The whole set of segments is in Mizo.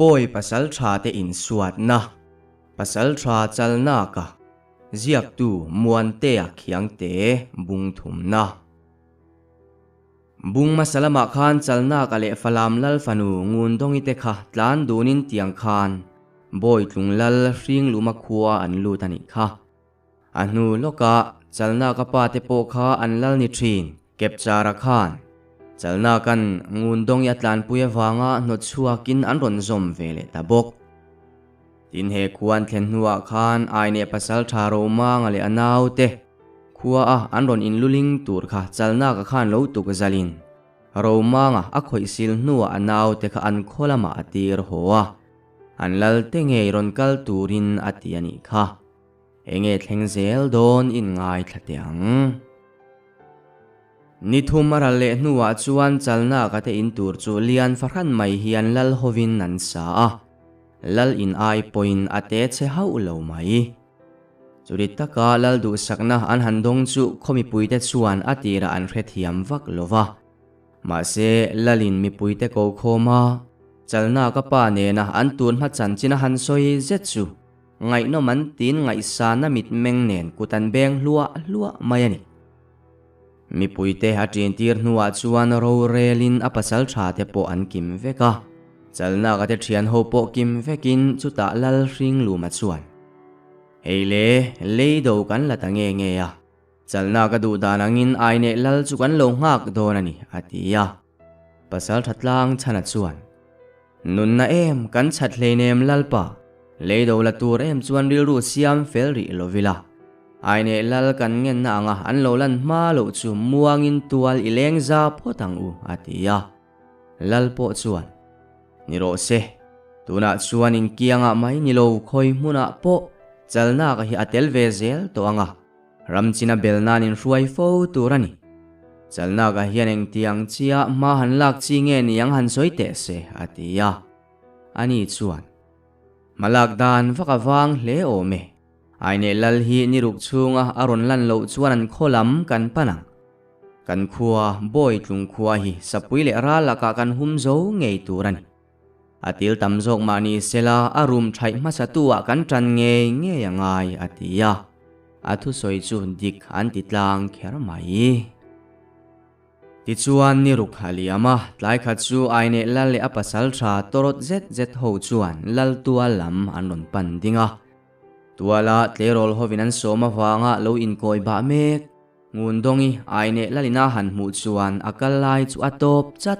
Pawi pasaltha te insuatna, Pasaltha chalnaka ziaktu Muantea Khiangte bung thumna. Bung hmasa lamah khan Chalnaka leh Falam Lal fanu Ngundawngi te kha tlan dunin tiang khan Bawitlung Lal Hringluma khua an lut a nih kha. A hnu lawkah Chalnaka pa te pawh kha an lal ni thin, Kepchara khan Chalnaka'n Ngundawngi a tlanpui avanga hnawt chhuakin an rawn zawm ve leh ta bawk. Tin he khua an thlen hnuah khan Aineh pasaltha Romanga leh a naute khua a an rawn inluling tur kha Chalnaka khan lo tuk zalin Romanga a khawih sil hnuah a naute kha an khaw lamah a tir haw a, an lalte ngei rawn kal turin a ti a nih kha. Enge thleng zel dawn in ngaithla teh ang. Ni thum a ral leh hnuah chuan Chalnaka te in tur chu lian fahran mai hian lal hovin an sa a, lal in ai pawhin a te chhe hauh lo mai. Churi taka lal duhsakna an han dawng chu khaw mipuite chuan a tirah an hrethiam vak lo va. Mahse lalin mipuite ko khawm a, Chalnaka pa nena an tun hma chanchin a han sawi zet chu Ngaihnawm an tiin ngaihsana mitmeng nen kut an beng hluah hluah mai a ni. Mipuite a ṭintir hnuah chuan rorelin a pasal ṭha te pawh an kim vek a, Chalnaka te ṭhian ho pawh kim vekin chutah Lal Hringluma chuan, Hei le, leido kan la ta nge nge a, Chalnaka duh dan angin Aineh Lal chu kan lo nghak dawn a ni, a ti a. Pasal ṭha tlang chhana chuan, Nunna em kan chhat hleinem Lalpa, leido la tur em chuan rilru siam fel rih lo vila. Aineh Lal kan ngenna anga an lo lan hma loh chu muangin tual i leng za phawt ang u, a ti a. Lal pawh chuan, Ni rawh se, tunah chuan inkiangah mai ni lo khawi hmunah pawh chalnaka hi a tel ve zel tawh ang a. Ramchina bel nan inhruai fo tur a ni. Chalnaka hian engtiang chia hma han lak chi nge ni ang han sawi teh se, a ti a. Ani chuan, Hma lak dan vak a vang hle awm e. Aineh lal hi ni ruk chhunga a rawn lan loh chuan an khaw lam kan pan ang. Kan khua, Bawitlung khua hi sapui leh ral lakah kan hum zo ngei tur a ni. A til tam zawk mah ni sela a rum thaih hmasa tu ah kan tan ngei ngei a ngai a ti a, a thusawi chu dik an ti tlang kher mai. Tichuan ni ruk a liam a, tlai khat chu Aineh lal leh a pasal tha tawrawt zet zet ho chuan lal tual lam an rawn pan ding a. Tuala tleirawl hovin an sawm avanga lo inkawi bah mek. Ngundawngi Aineh lalina han hmuh chuan a kal lai chu a tawp chat.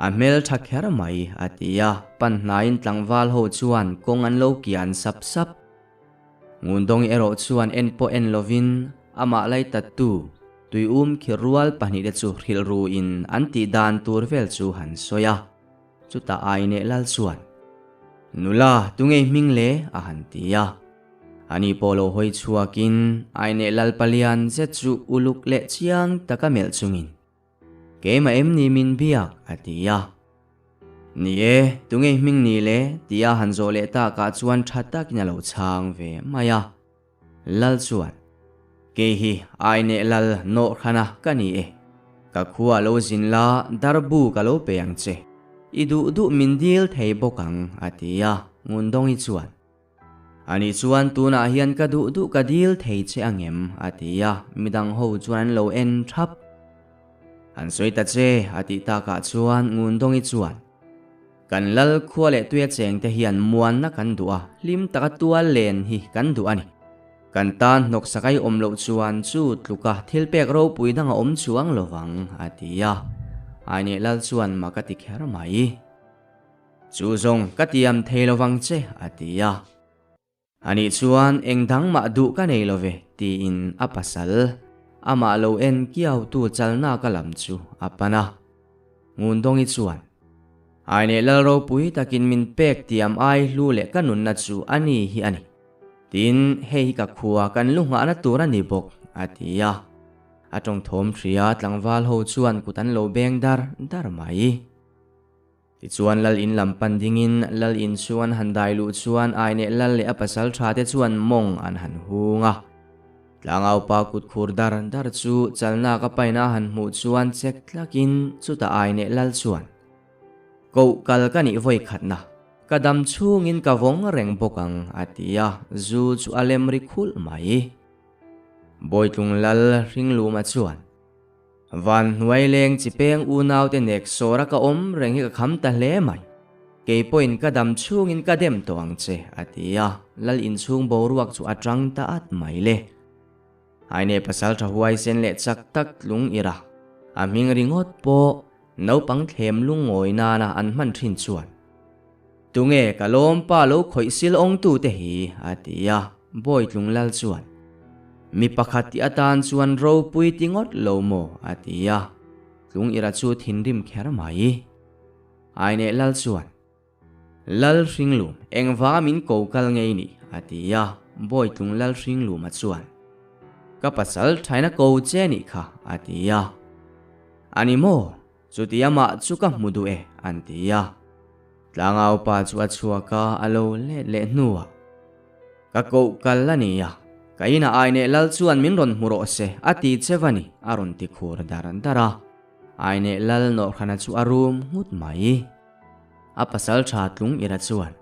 A hmel tha kher mai, a ti a, pan hnaiin tlangval ho chuan kawng an lo kian sap sap. Ngundawngi erawh chuan en pawh en lovin amah lai tattu tuium khir rual pahnihte chu hrilh ruin an tih dan tur vel chu han sawi a. Chutah Aineh lal chuan, Nula, tunge i hming le? a han ti a. Ani pawh lo hawi chhuakin Aineh lal palian zet chu uluk leh chiang taka melh chungin, Keimah em ni min biak? a ti a. Ni e, tunge hming ni le? tia han zawh leh takah chuan tha takin a lo chhang ve mai a. Lal chuan, Kei hi Aineh Lal nawhhrana ka ni e. Ka khua lo zin la, darbu ka lo pe ang che. I duh duh min dil thei bawk ang, a ti a. Ngundawngi chuan, Ani chuan tunah hian ka duh duh ka dil thei che angem? a ti a, midang ho chuan an lo en thap. An sawi ta che, a tih takah chuan Ngundawngi chuan, Kan lal khua leh tuia chengte hian muanna kan duh a, hlim taka tual len hi kan duh a ni. Kan tan hnawksak ai awm loh chuan chu tluka thil pek ropui dang a awm chuang lovang, a ti a. Aineh lal chuan mak a ti kher mai. Chu zawng ka tiam thei lo vang che, a ti a. Anih chuan eng dang mah duh ka nei lo ve, tiin a pasal, amah lo en kiautu chalnaka lam chu a pan a. Ngundawngi chuan, Aineh lal ropui takin min pek tiam ai hlu leh ka nunna chu a ni hi a ni. Tin, hei hi ka khua kan lu nghahna tur a ni bawk, a ti a. A tawngthawm hria tlangval ho chuan kut an lo beng dar dar mai. Tichuan Lal in lam pan dingin Lal in chu an han dai luh chuan Aineh Lal leh a pasal tha te chuan mawng an han hung a. Tlangau pa kut khur dar dar chu chalnak a paina a han hmuh chuan chek tlakin chutah Aineh Lal chuan, Koh kal ka nih vawi khatna. Ka dam chhungin ka vawng reng bawk ang, a ti a, zu chu a lem ri khulh mai. Bawitlung lal Hringluma chuan, Van hnuai leng chi peng unaute nek sawra ka awm reng hi ka kham ta hle mai. Kei pawhin ka dam chhungin ka dem tawh ang che, a ti a, lal inchhung boruak chu a tang ta at mai le. Haine pasal tha huaisen leh chak tak tlung ira, a hming ringawt pawh naupang thlem lungngawi nana an hman thin chuan, Tunge ka lawmpa lo khawih sil awngtute hi? a ti a, Bawitlung lal chuan, Mi pakhat tih atan chuan ropui ti ngawt lo maw? a ti a, tlung ira chu thinrim kher mai. Haine lal chuan, Lal Hringlum, engvanga min ko kal ngei ni? a ti a, Bawitlung Lal Hringluma chuan, Ka pasal thaina ko che nih kha, a ti a. A ni maw? Chuti amah chu ka hmu duh e, an ti a. Tlangau pa chu a chhuak a, a lo let leh hnuah, Ka koh kal a ni a, ka inah Aineh Lal chuan min rawn hmu rawh se, a ti che va ni, a rawn ti khur dar dar a. Aineh Lal nawhhrana chu a rum nghut mai. A pasal tha tlung ira chuan,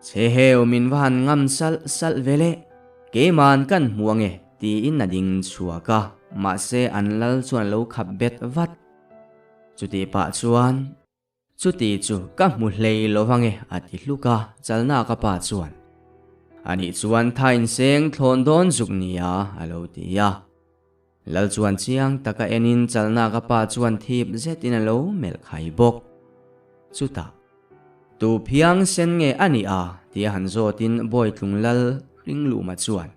Chhe heu min va han ngam salh salh ve le, keiman kan hmu ange tiin a ding chhuak a, mahse an lal chuan a lo khap bet vat. Chutih pah chuan, Chuti chu ka hmu hlei lo ange a ti hluk a, Chalnaka pa chuan, Anih chuan thain seng thlawn dawn zuk nia a lo ti a. Lal chuan chiang taka enin Chalnaka pa chuan thip zetin a lo melh khai bawk. Chutah, Tu phiang sen nge a nih a? tia han zawtin Bawitlung Lal Hringluma chuan,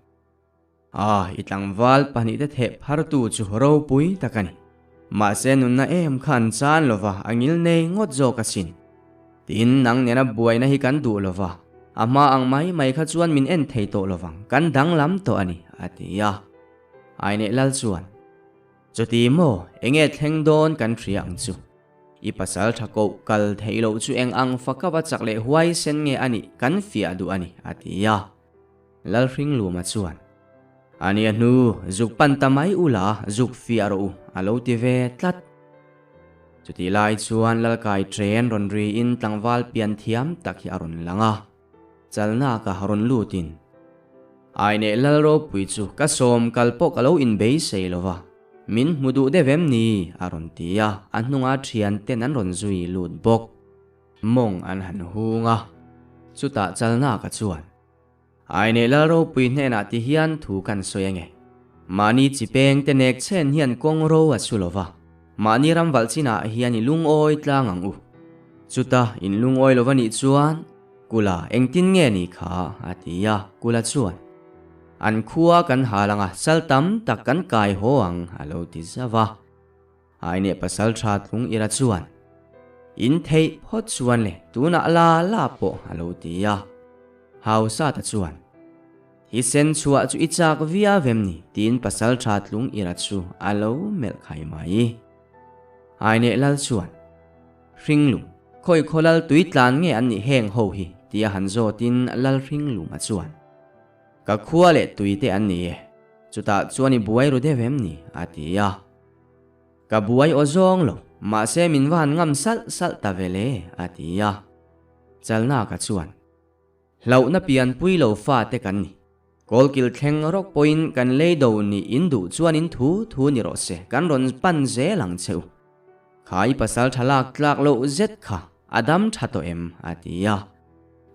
A, i tlangval pahnihte theh phartu chu ropui tak a ni. Mahse nunna em kha an chan lova a ngil nei ngawt zawk asin. Tin, nang nena buaina hi kan duh lova, a hma ang mai mai kha chuan min en thei tawh lovang, kan danglam tawh a ni, a ti a. Aineh lal chuan, Chuti maw, enge thleng dawn kan hria ang chu. I pasal tha koh kal theih loh chu eng ang faka va chak leh huaisen nge a nih kan fiah duh a ni, a ti a. Lalhringluma chuan, A nia hnu, zuk pan ta mai ula, zuk fiah rawh u, a lo ti ve tlat. Chutih lai chuan Lalkai train rawn riin tlangval pian thiam tak hi a rawn lang a. Chalnaka rawn lutin, Aineh Lal ropui chu ka sawm kal pawh ka lo inbeisei lo va, min hmu duh deuh em ni? a rawn ti a, a hnunga thianten an rawn zui lut bawk. Mawng an han hung a, chutah Chalnaka chuan, Aineh Lal ropui hnenah ti hian thu kan sawi ange. Mahni chi peng te nek chen hian kawng ro a su lo va, mahni ram valh chinah hian i lungawi tlang ang u. Chuta in lungawi lo va nih chuan, Kula, engtin nge ni kha? a ti a, Kula chuan, An khua kan hal ang a, sal tam tak kan kai haw ang, a lo ti zauh a. Aineh pasal tha tlung ira chuan, In theih phawt chuan le, tunah la la pawh, a lo ti a. Hausata chuan, Thisen chhuah chu i chak viau em ni? tiin pasal tha tlung ira chu a lo melh khai mai. Aineh lal chuan, Hringlum, khawi khaw lal tui tlan nge an nih heng ho hi? tia han zawtin lal Hringluma chuan, Ka khua leh tui te an ni e, chutah chuan i buai ru deuh em ni? a ti a. Ka buai aw zawng lo, mahse min va han ngam salh salh ta ve le, a ti a. Chalnaka chuan, Hlauhna pianpui lo fate kan ni. Kawlkil thleng rawk pawhin kan lei do nih in duh chuan in thu thu ni rawh se, kan rawn pan zel ang che u. Kha i pasal tha lak tlak loh zet kha a dam tha tawh em? a ti a.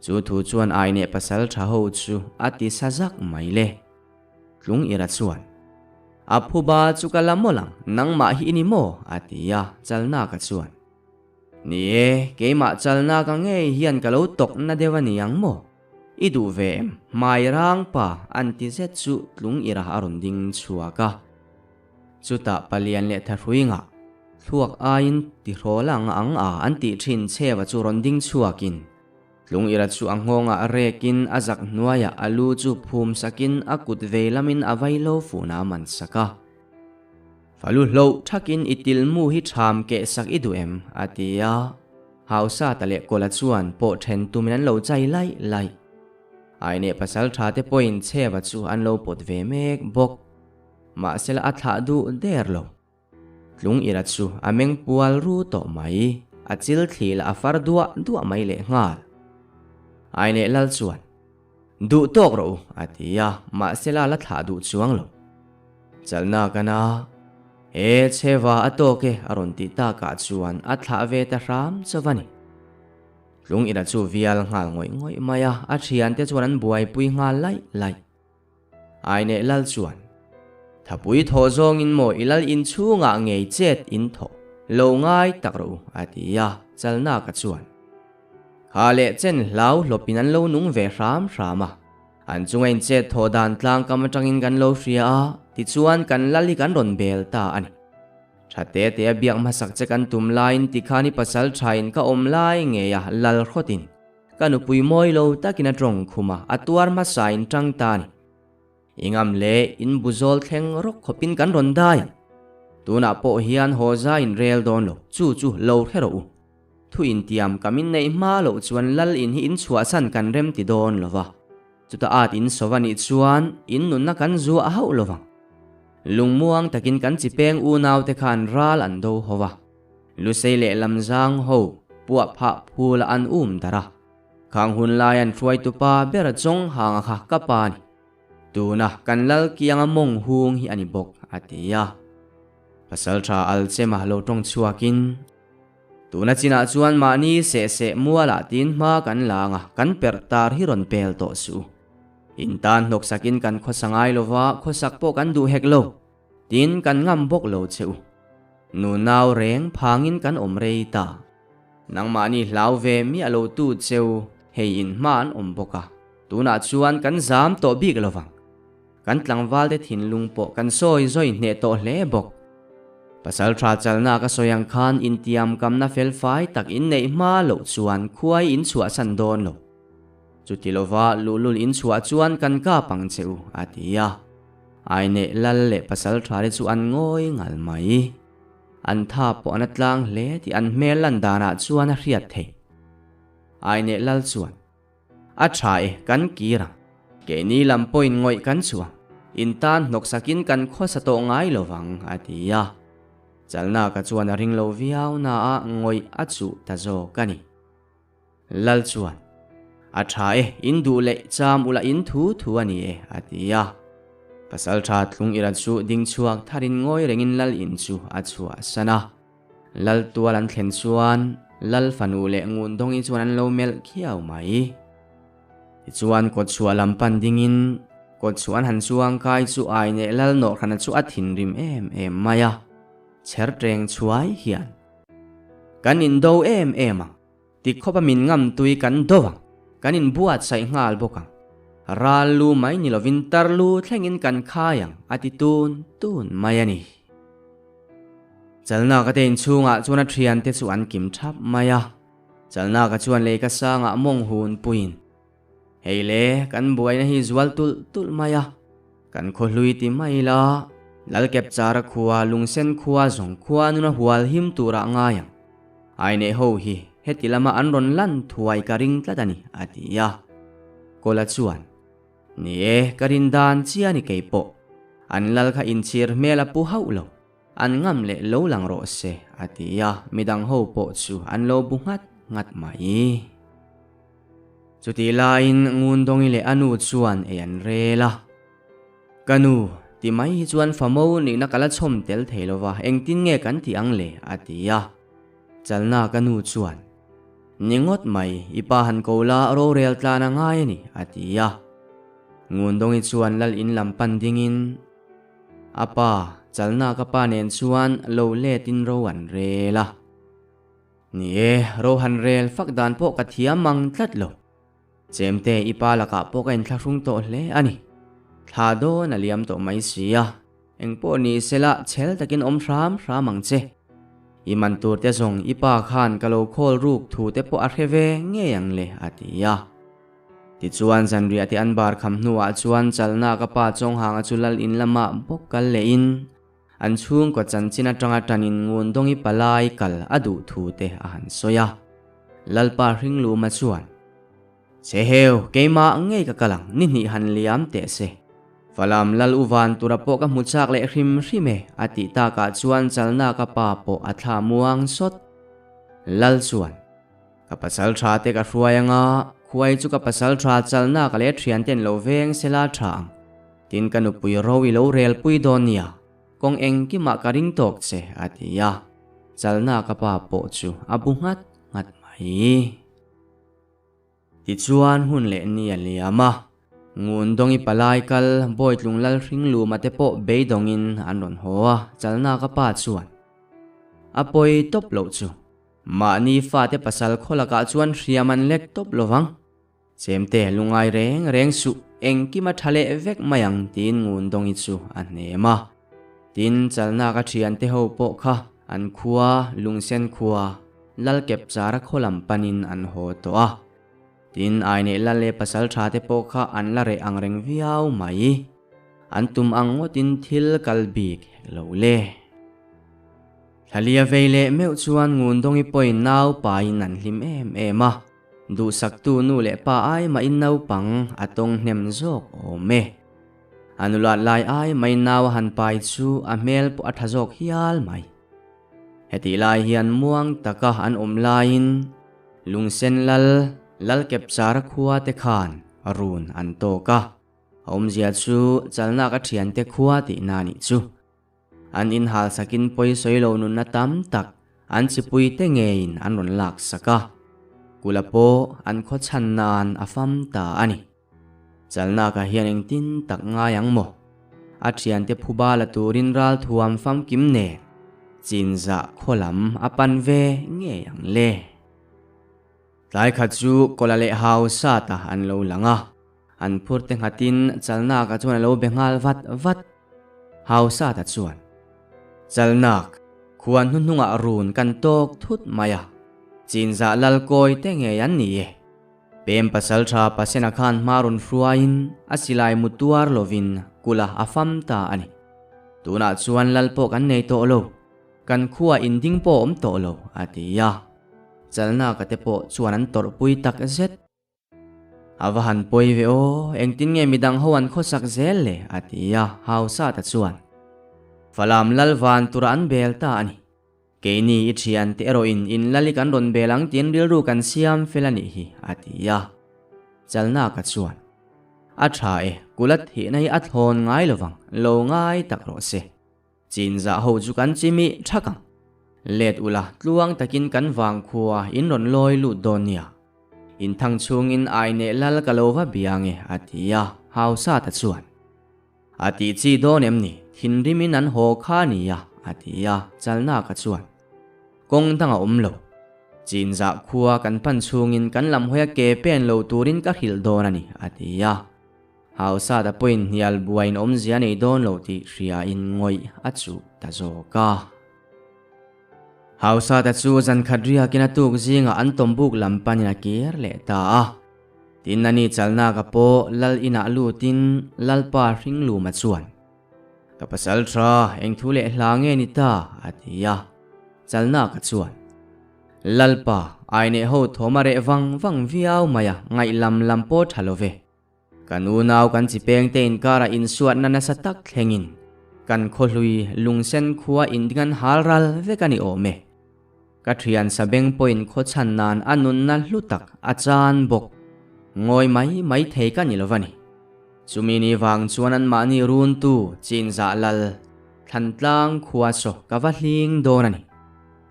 Chu thu chuan Aineh pasal tha ho chu a ti sa zak mai le. Tlung ira chuan, A phuba chu ka la mawlh ang, nangmah hi i ni maw? a ti a, Chalnaka chuan. Ni e, keimah chalna ka ngei hian ka lo tawk na deuh a ni ang maw? I duh ve em? Hmai rang pa an ti zet chu tlung ira a rawn ding chhuak a. Chutah palian leh thahrui ngah, thluak aiin tihrawl ang ang a an tih thin chheva chu rawn ding chhuakin, tlung ira chu a nghawngah rekin a zak hnuaiah a lu chu phum sakin a kut vei lamin a vaihlo funa a man sak a. Falu hloh thakin i tilmu hi ṭham keh sak i duh em? a ti a. Hausa ta leh Kawla chuan pawh ṭhen tumin an lo chai laih laih. Aineh pasal ṭha te pawhin Chheva chu an lo pawt ve mek bawk. Mahsela a thlah duh der lo. Tlung ira chu a meng pual ru tawh mai. A chil thli lah a far duah duah mai lehnghal. Ai leh lal chuan, Duh tawk rawh u, a ti a, mahsela la thlah duh chuang lo. Chalna ka na, E chheva a tawk e, a rawn tih takah chuan a thlah ve ta hram chauh a ni. Tlung ina chu vial nghal ngawih ngawih mai a, a thiante chuan an buaipui nghal laih laih. Aineh lal chuan, Thapui thawh zawngin maw i lal inchhungah ngei chet in thawh lo ngai tak rawh u, a ti a, Chalnaka chuan, Kha leh chen hlau hlawpin an lo nung ve hram hram a, an chunga in chet thawh dan tlangkam atangin kan lo hria a, tichuan kan lal hi kan rawn bel ta a ni. Tha te te a biak hmasak che kan tum laiin tikhan i pasal thain ka awm lai ngei a lal hrawtin Ka nupui mawi lo takin a tawng khum a, a tuar hmasa in tang ta a ni. I ngam le, in bu zawl thleng rawk khawpin kan rawn dai ang. Tunah pawh hian haw za in rel dawn lo, chu chu lo hre rawh u. Thu intiam ka min neih hma loh chuan lal in hi in chhuahsan kan rem ti dawn lo va. Chuta at in sova nih chuan in nunna kan zuah hauh lo vang. Lungmuang takin kan chi peng unaute khan ral an do ho va. Lusei leh Lamzang ho puah phah phul a an um darh a. Khang hun lai an hruaitu pa ber Chawng Hanga kha ka pa a ni. Tuna kan lal kianga mawng hung hi a ni bawk, a ti a. Pasaltha Alchema lo tawng chhuakin, Tuna chinah chuan mahni seh seh mualah tin hma kan lang a, kan perh tar hi rawn pel tawh suh. In tan hnawksakin kan khawsa ngai lova, khawsak pawh kan duh hek lo. Tin, kan ngam bawk lo che u. Nu nau reng phangin kan awm rei ta. Nangmahni hlau ve miah lo tu cheu hei in hma an awm bawk a, tunah chuan kan zam tawh bik lo vang. Kan tlangvalte thinlung pawh kan sawi zawi hneh tawh hle bawk. Pasal tha chalna ka sawi ang khan intiamkamna felfai tak in neih hma loh chuan khuai in chhuahsan dawn lo. Chuti lova luhlul in chhuah chuan kan kap ang che u, a ti a. Aineh lal leh pasal tha te chu an ngawi ngal mai. An tha pawh an a tlang hle tih an hmel lan danah chuan a hriat theih. Aineh lal chuan, A tha e, kan kir ang. Keini lam pawhin ngawih kan chhuah. In tan hnawksakin kan khawsa tawh ngai lo vang, a ti a. Chalnaka chuan a ring lo viau na a ngawih a chuh ta zawk a ni. Lal chuan, A tha e, in duh leh cham ula in thu thu a ni e, a ti a. Pasal tha thlung ira chu ding chhuak tharin ngawi rengin Lal in chu a chhuahsan a. Lal tual an thlen chuan Lal fanu leh ngun dawngi chuan an lo melh khiau mai. Tichuan kawtchhuah lam pan dingin kawtchhuah an han chuang kai chu ai neh Lal nawhhrana chu a thinrim em em mai a, chher teng chhuai hian, Kan indo em em ang. Ti khawp a min ngam tui kan do ang, kan inbuatsaih nghal bawk ang. Ral lu mai ni lovin tar lu thlengin kan khai ang, a ti tun tun mai a ni. Chalnaka te inchhungah chuan a thiante chu an kim thap mai a. Chalnaka chuan leika sangah mawng hun puiin, Hei le, kan buaina hi zual tulh tulh mai a, kan khawhlui ti mai ila, Lalkepchara khua, Lungsen khua zawng khua nuna hual him turah ngai ang. Aineh ho hi heti lama an rawn lan thuai ka ring tlat a ni, a ti a. Kawla chuan, Ni e, ka rin dan chiah a ni kei pawh. An lal kha inchhir hmel a pu hauh lo. An ngam leh lo lang rawh se, a ti a, midang ho pawh chu an lo bu nghat nghat mai. Chutih laiin Ngundawngi leh a nu chuan ei an rel a. Ka nu, ti mai hi chuan famo nihna ka la chhawm tel thei lo va, engtin nge kan tih ang le? a ti a. Chalna ka nu chuan, Ni ngawt mai, i pa han ko la rorel tlan a ngai a ni, a ti a. Ngundawngi chuan lal in lam pan dingin, A pa, Chalna ka pa nen chuan lo letin ro an rel a. Ni e, ro han rel fak dan pawh ka thiam mang tlat lo. Chemte i pa lakah pawh ka inthlahrung tawh hle a ni. Thla dawn a liam tawh mai si a, engpawh ni sela chhel takin awm hram hram ang che. I man tur te zawng i pa khan ka lo khawl ruk thu te pawh a hre ve ngei ang le, a ti a. Tichuan zanriah te an bar kham hnuah chuan chalna ka pa Chawnghanga chu lal in lamah bawk kal lehin, An chhungkaw chanchin atanga tanin ngun dawngi palai kal a duh thu te a han sawi a. Lalpa Hringluma chuan, Che heu, keimah ngei ka kal ang, ni hnih han liam teh se. Falam Lal Uvan tura pawh ka hmu chak leh hrim hrim e, a tih takah chuan chalna ka pa pawh a thla muang sawt. Lal chuan, Ka pasal tha te ka hruai anga, Khuai chu ka pasal tha chalnak leh thianten lo veng sela tha ang. Tin ka nupui ro i lo rel pui dawn nia. Kawng engkimah ka ring tawk che, a ti a. Chalnak a pa pawh chu a bu nghat nghat mai. Tichuan hun leh ni a liam a. Ngundawngi palai kal Bawitlung lal hringluma te pawh beidawngin an rawn haw a, Chalnak a pa chuan a pawi tawp loh chu. Mahni fate pasal khaw lakah chuan hriam an lek tawp lo vang. Chemte lungai reng reng suh, engkim a tha leh vek mai ang tiin Ngundawngi chu a hnem a. Tin, Chalnak a thiante ho pawh kha an khua, Lungsen khua, Lalkepchara khaw lam panin an haw tawh a. Tin, Aineih lal leh pasal tha te pawh kha an la reh ang reng viau mai. An tum ang ngawtin thil kal bik hek lo le. Thlalia vei leh meuh chuan Ngundawngi pawhin nau pain an hlim em em a, duhsaktu nu leh pa ai mahin naupang a tawng hnem zawk awm e. A nulat lai ai mai nau a han pai chu a hmel pawh a tha zawk hial mai. Hetih lai hian muang taka an awm laiin Lungsen lal Lalkepchara khua te khan run an tawk a, a awmzia chu chalnak a thiante khua tihna a nih chu. An inhal sakin pawi sawi lo nunna tam tak an chipui te ngeiin an rawn lak sak a, kula pawh an khaw chhan nan a fam ta a ni. Chalnaka hian engtin tak ngai ang maw? A thiante phuba la turin ral thuam famkim nen chinzah khaw lam a pan ve ngei ang le. Tlai khat chu kawla leh hau sata an lo lang a. An phur te nghatin Chalnaka chuan a lo be nghal vat vat. Hausata chuan, Chalnak, khuan hnuhnungah run kan tawk thut mai a, chinzah lal kawi te ngei an ni e. Pem pasaltha Pasena khan hma rawn hruaiin a silai mu tuar lovin kula a fam ta a ni. Tunah chuan lal pawh kan nei tawh lo, kan khua inding pawh a awm tawh lo, a ti a. Chalnaka te pawh chuan an tawrhpui tak zet. A va han pawi ve aw, engtin nge midang ho an khawsak zel le? a ti a, Hausa ta chuan Falam lal van tura an bel ta a ni. Keini i thian te erawhin in lal i kan rawn bel ang tiin rilru kan siam fel a nih hi, a ti a. Chalnaka chuan, A tha e, kula thihna hi a thlawn ngai lovang, lo ngai tak rawh se. Chinzah ho chu kan chimih thak ang. Let ula tluang takin kan vangkhua in rawn lawi lut dawn nia. In thang chhungin ai neh lal ka lo va bia nge a ti a, Hausa ta chuan. A tih chi dawn em ni, thinrimin an haw kha nia a ti a, Chalnaka chuan. Kawng dang a awm lo. Chinzah khua kan pan chhungin kan lam hawia ke pen lo turin ka hrilh dawn a ni a ti a. Hausa ta pawhin hnial buaiin awmzia nei dawn lo tih hriain ngawih a chuh ta zawk a. Hausa ta chu zan khat riakin a tuk zingah an tawmbuk lam panin a kir leh ta a. Tin ani chalnaka pawh lal inah lutin Lalpa Hringluma chuan, Ka pasal tha, eng thu leh hla nge ni ta? a ti a. Chalnaka chuan, Lalpa, aineh ho thawm a reh vang vang viau mai a, ngaih lam lam pawh tha lo ve. Kan unau kan chi pengte inkarah insuatna nasa tak thlengin kan khawhlui lungsen khua inding an hal ral vek a ni awm e. Ka thian sabeng pawhin khaw chhan nan a nunna hlu tak a chan bawk. Ngawi mai mai thei ka ni lo va ni. Chumi ni vang chuan anmahni runtu chinzah lal Thlantlang khua saw ka va hling dawn a ni.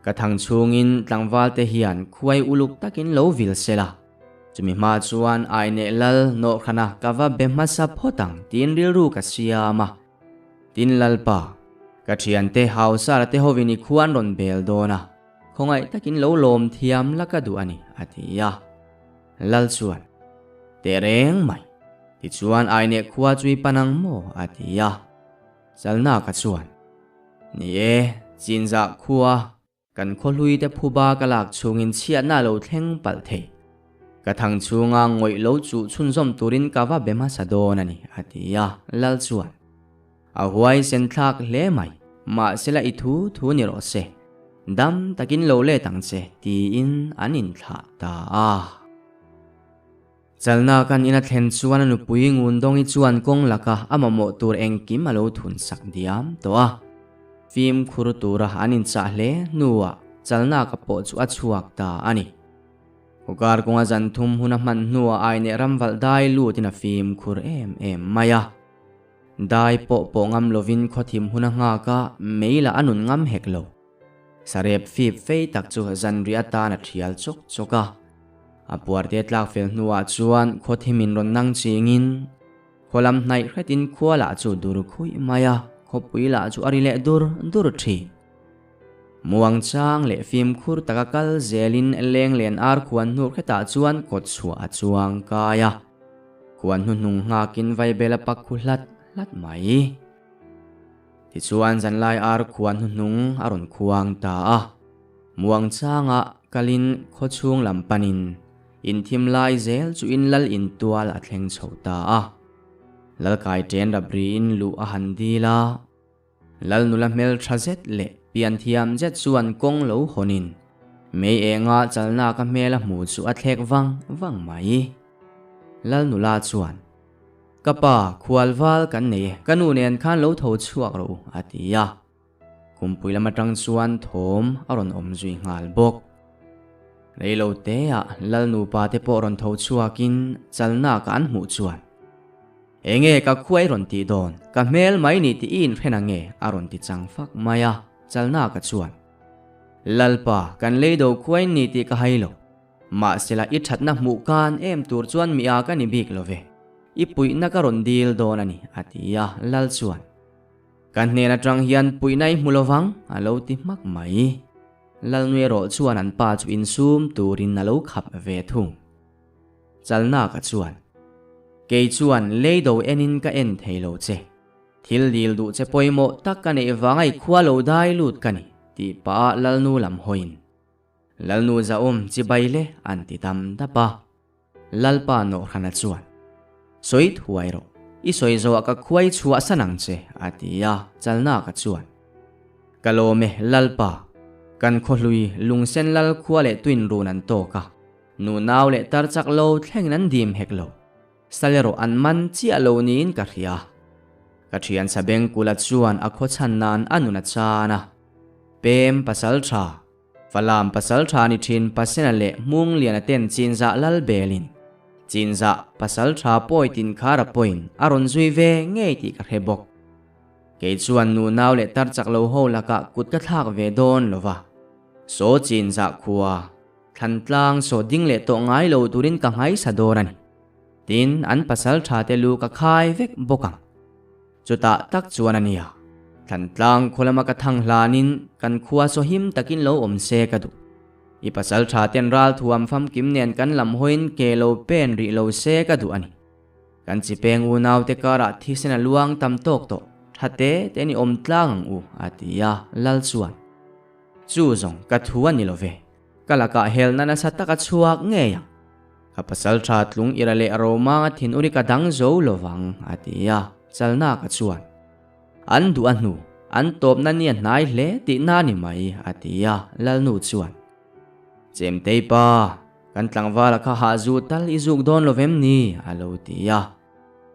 Ka thang chhungin tlangvalte hian khuai uluk takin lo vil sela. Chumi hma chuan Aineh lal nawhhrana ka va be hmasa phawt ang tiin rilru ka siam a. Tin Lalpa, ka thiante Hausara te hovin i khuan rawn bel dawn a, khawngaih takin lo lawm thiam la ka duh a ni, a ti a. Lal chuan, Teh reng mai, tichuan Aineh khua chu i pan ang maw? a ti a. Chalnaka chuan, Ni e, Chinzah khua, Kan khawhlui te phuba ka lak chhungin chhiatna lo thleng palh thei. Ka thang chhunga ngawih lo chuh chhunzawm turin ka va be hmasa dawn a ni, a ti a, Lal chuan. A huaisen thlak hle mai, mahsela i thu thu ni rawh se. Dam takin lo let ang che, tiin an inthlah ta a. Chalna kan ina thlen chuan a nupui Ngundawngi chuan kawng laka a mamawh tur engkim a lo thun sak diam tawh a. Fimkhur tura an inchah hle hnuah Chalnaka pawh chu a chhuak ta a ni. Khawkar kawnga zan thum hun a hman hnuah Aineh ramvalh dai lutin a fimkhur em em mai a. Dai pawh pawh ngam lovin khawthim hun a nghak a, mei lah a nun ngam hek lo. Sarep fip fei tak chu zanriah atan a thial chawk chawk a. A puarte tlak fel hnuah chuan khawthim in rawn nang chingin khaw lam hnaih hretin khua lah chu dur khuih mai a, khawpui lah chu a ri leh dur dur thin. Muangchang leh fimkhur taka kal zelin lenglen ar khuan hnur khetah chuan kawt chhuah a chuang kai a. Khuan hnuhnung nghakin vaibel a pak khu hlat hlat mai. Tichuan zanlai ar khuan hnuhnung a rawn khuang ta a. Muangchanga kalin khawchhung lam panin inthim lai zel chu in lal intual a thleng chho ta a. Lalkai ṭen rabriin luh a han dil a. Lal nula hmel tha zet leh pian thiam zet chuan kawng lo hawnin mei enga chalnak a hmel a hmu chu a thlek vang vang mai. Lal nula chuan, Ka pa, khual val kan nei e, ka nu nen khan lo tho chhuak rawh u, a ti a. Kumpui lam atang chuan thawm a rawn awm zui nghal bawk. Reilo teah Lal nupa te pawh rawn tho chhuakin chalnak an hmuh chuan, Enge ka khuai rawn tih dawn, ka hmel mai ni tih i inhren ange a rawn ti chang fak mai a, Chalnaka chuan, Lalpa, kan leido khuai ni tih ka hai lo. Mahsela i thatna hmuh kan em tur chuan mi a ka ni bik lo ve. I puihna ka rawn dil dawn a ni, a ti a, Lal chuan, Ka hnen atang hian puihna i hmu lo vang, a lo ti hmak mai. Lalnu erawh chuan an pa chu insum turin a lo khap ve thung. Chalnaka chuan, Kei chuan leido enin ka en thei lo che. Thil dil duh che pawimawh tak ka neih vanga i khua lo dai lut ka ni, tih pah a Lalnu lam hawiin. Lalnu zahawm chibai le an ti dam dap a. Lalpa Nawhhrana chuan, Sawi thuai rawh, i sawi zawhah ka khuai chhuah san ang che, a ti a, Chalnaka chuan, Ka lawm e, Lalpa, kan khawhlui lungsen lal khua leh tuin run an tawk a, Nu nau leh tar chak lo thlengin an dim hek lo. Sal erawh an man chiah lo niin ka hria. Ka thian Sabeng Kula chuan a khaw chhan nan a nun a chan a. Pem pasal tha, Falam pasal tha ni thin Pasena leh Hmungliana ten Chinzah lal belin Chinzah pasal tha pawi tin khar a pawhin a rawn zui ve ngei tih ka hre bawk. Kei chuan nu nau leh tar chak lo ho lakah kut ka thlak ve dawn lo va. Saw Chinzah khua. Thlantlang saw ding leh tawh ngai lo turin ka nghaisa dawn a ni. Tin, an pasal tha te lu ka khai vek bawk ang. Chutah tak chuan a nia, Thlantlang khaw lama ka thang hlanin kan khua saw him takin lo awm se ka duh. I pasal tha ten ral thuam famkim nen kan lam hawiin ke lo pen rih lo se ka duh a ni. Kan chi peng unau te karah thisen a luang tam tawk tawh, tha te te ni awm tlang ang u, a ti a, Lal chuan. Chu zawng ka thu a ni lo ve. Ka lakah helna nasa tak a chhuak ngei ang. Ka pasal tha tlung ira leh Romanga thin uri ka dang zo lo vang, a ti a, Chalnaka chuan. An duh a hnu, an tawpna ni a hnai hle tihna ni mai, a ti a, Lalnu chuan. Chemtei pa, kan tlangvala kha hahzu tal i zuk dawn lo vem ni, a lo ti a.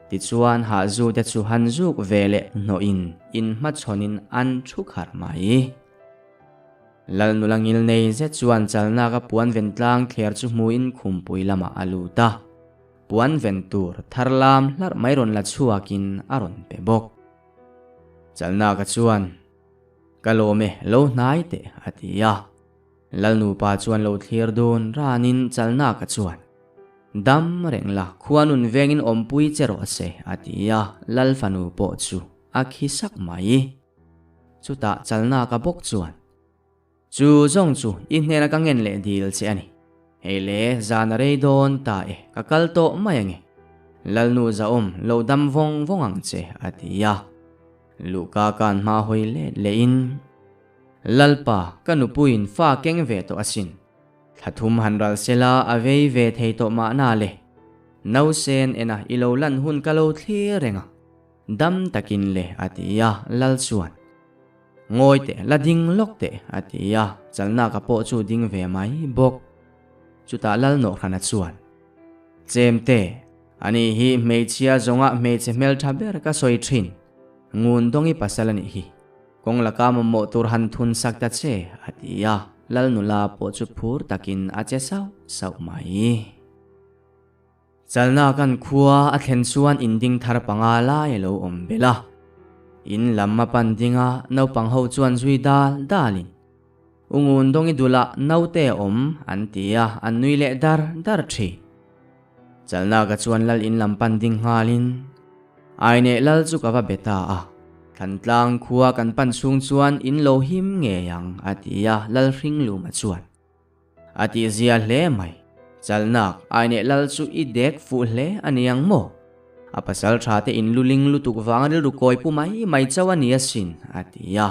Tichuan hahzute chu han zuk ve leh hnawhin inhmachhawnin an thu kharh mai. Lal nula ngilnei zet chuan chalnak a puan ven tlang thler chu hmuin khumpui lamah a lut a. Puan ven tur thar lam hlarh mai rawn la chhuakin a rawn pe bawk. Chalnaka chuan, Ka lawm e, lo hnai teh, a ti a. Lal nupa chuan lo thlir dun ranin Chalnaka chuan, Dam reng la, khua nun vengin awmpui che rawh se, a ti a, Lal fanu pawh chu a khi sak mai. Chutah Chalnaka bawk chuan, Chu zawng chu i hnena ka ngen leh dil che a ni. Hei le, zan a rei dawn ta e, ka kal tawh mai ange. Lalnu zahawm lo dam vawng vawng ang che, a ti a. Luhka kan hma hawi let lehin, Lalpa, ka nupuiin fa keng ve tawh asin. Thla thum han ral sela a vei ve thei tawh mahna le. Nausen ena i lo lan hun ka lo thlir reng a. Dam takin le a ti a, Lal chuan, Ngawi teh, la ding lawk teh a ti a, Chalnaka pawh chu ding ve mai bawk. Chutah Lal Nawhhrana chuan, Chemte, ani hi hmeichhia zawnga hmeichhe hmeltha ber ka sawi thin, Ngundawngi pasal a nih hi, kawng laka mamawh tur han thun sak ta che a ti a, Lal nula pawh chu phur takin a che sauh sauh mai. Chalna kan khua a thlen chuan in ding thar panga lai a lo awm belh a. In lam a pan ding a, naupang ho chuan zui dal dalin, U Ngun Dawngi dulah naute a awm, an ti a, an nui leh dar dar thin. Chalnaka chuan lal in lam pan ding nghalin, Aineh lal chu ka va be ta a, Thlantlang khua kan pan chhung chuan in lo him ngei ang, a ti a, lal hringluma chuan a tihzia hle mai. Chalnak, Aineh lal chu i dek fuh hle a ni ang maw? A pasal tha te in luling lutuk vanga rilru kawi pu mai mai chauh a ni asin, a ti a.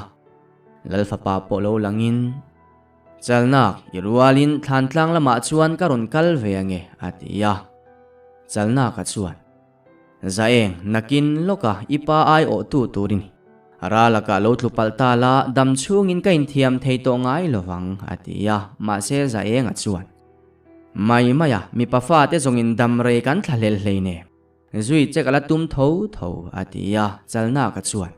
Lal fapa pawh lo langin, Chalnak, i rualin thlantlang lamah chuan ka rawn kal ve ange, a ti a. Chalnaka chuan, Zaeng, nakin lawka i pa ai awhtu tur i ni. Ralakah lo tlu palh ta la, dam chhungin ka inthiam thei tawh ngai lovang, a ti a. Mahse Zaenga chuan, Mai maia, mipa fate zawngin dam rei kan thla hlel hlei nen. Zui che ka la tum tho tho, a ti a, Chalnaka chuan,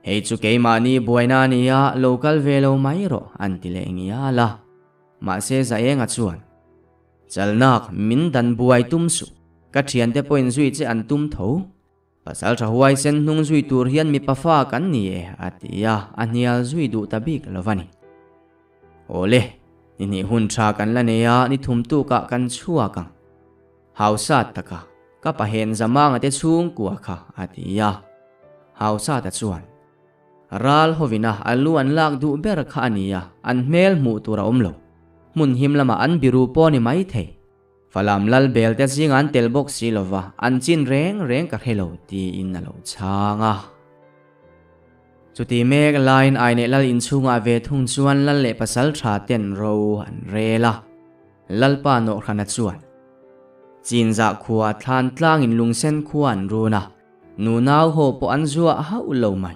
Hei chu keimahni buaina a nia, lo kal ve lo mai rawh, an ti leh ngial a. Mahse Zaenga chuan, Chalnak, min dan buai tum suh, ka thiante pawhin zui che an tum tho. Pasal tha huaisen hnung zui tur hian mipa fa kan ni e, a ti a, a hnial zui duh ta bik lo va ni. Awle, ni hnih hun tha kan la nei a, ni thum tukah kan chhuak ang. Hausa taka, ka pahen Zamanga te chhungkua kha, a ti a. Hausata chuan, Ral hovina a lu an lak duh ber kha a ni a, an hmel hmuh tur a awm lo. Hmun him lamah an biru pawh a ni maithei. Falam lal bel te zingah an tel bawk si lova, an chin reng reng ka hre lo, tiin a lo chhang a. Chuti mek laiin Aineh lal inchhungah ve thung chuan lal leh pasal tha ten ro an rel a. Lalpa Nawhhrana chuan Chinzah khua thlan tlangin lungsen khua an run a, nunau ho pawh an zuah hauh lo mai.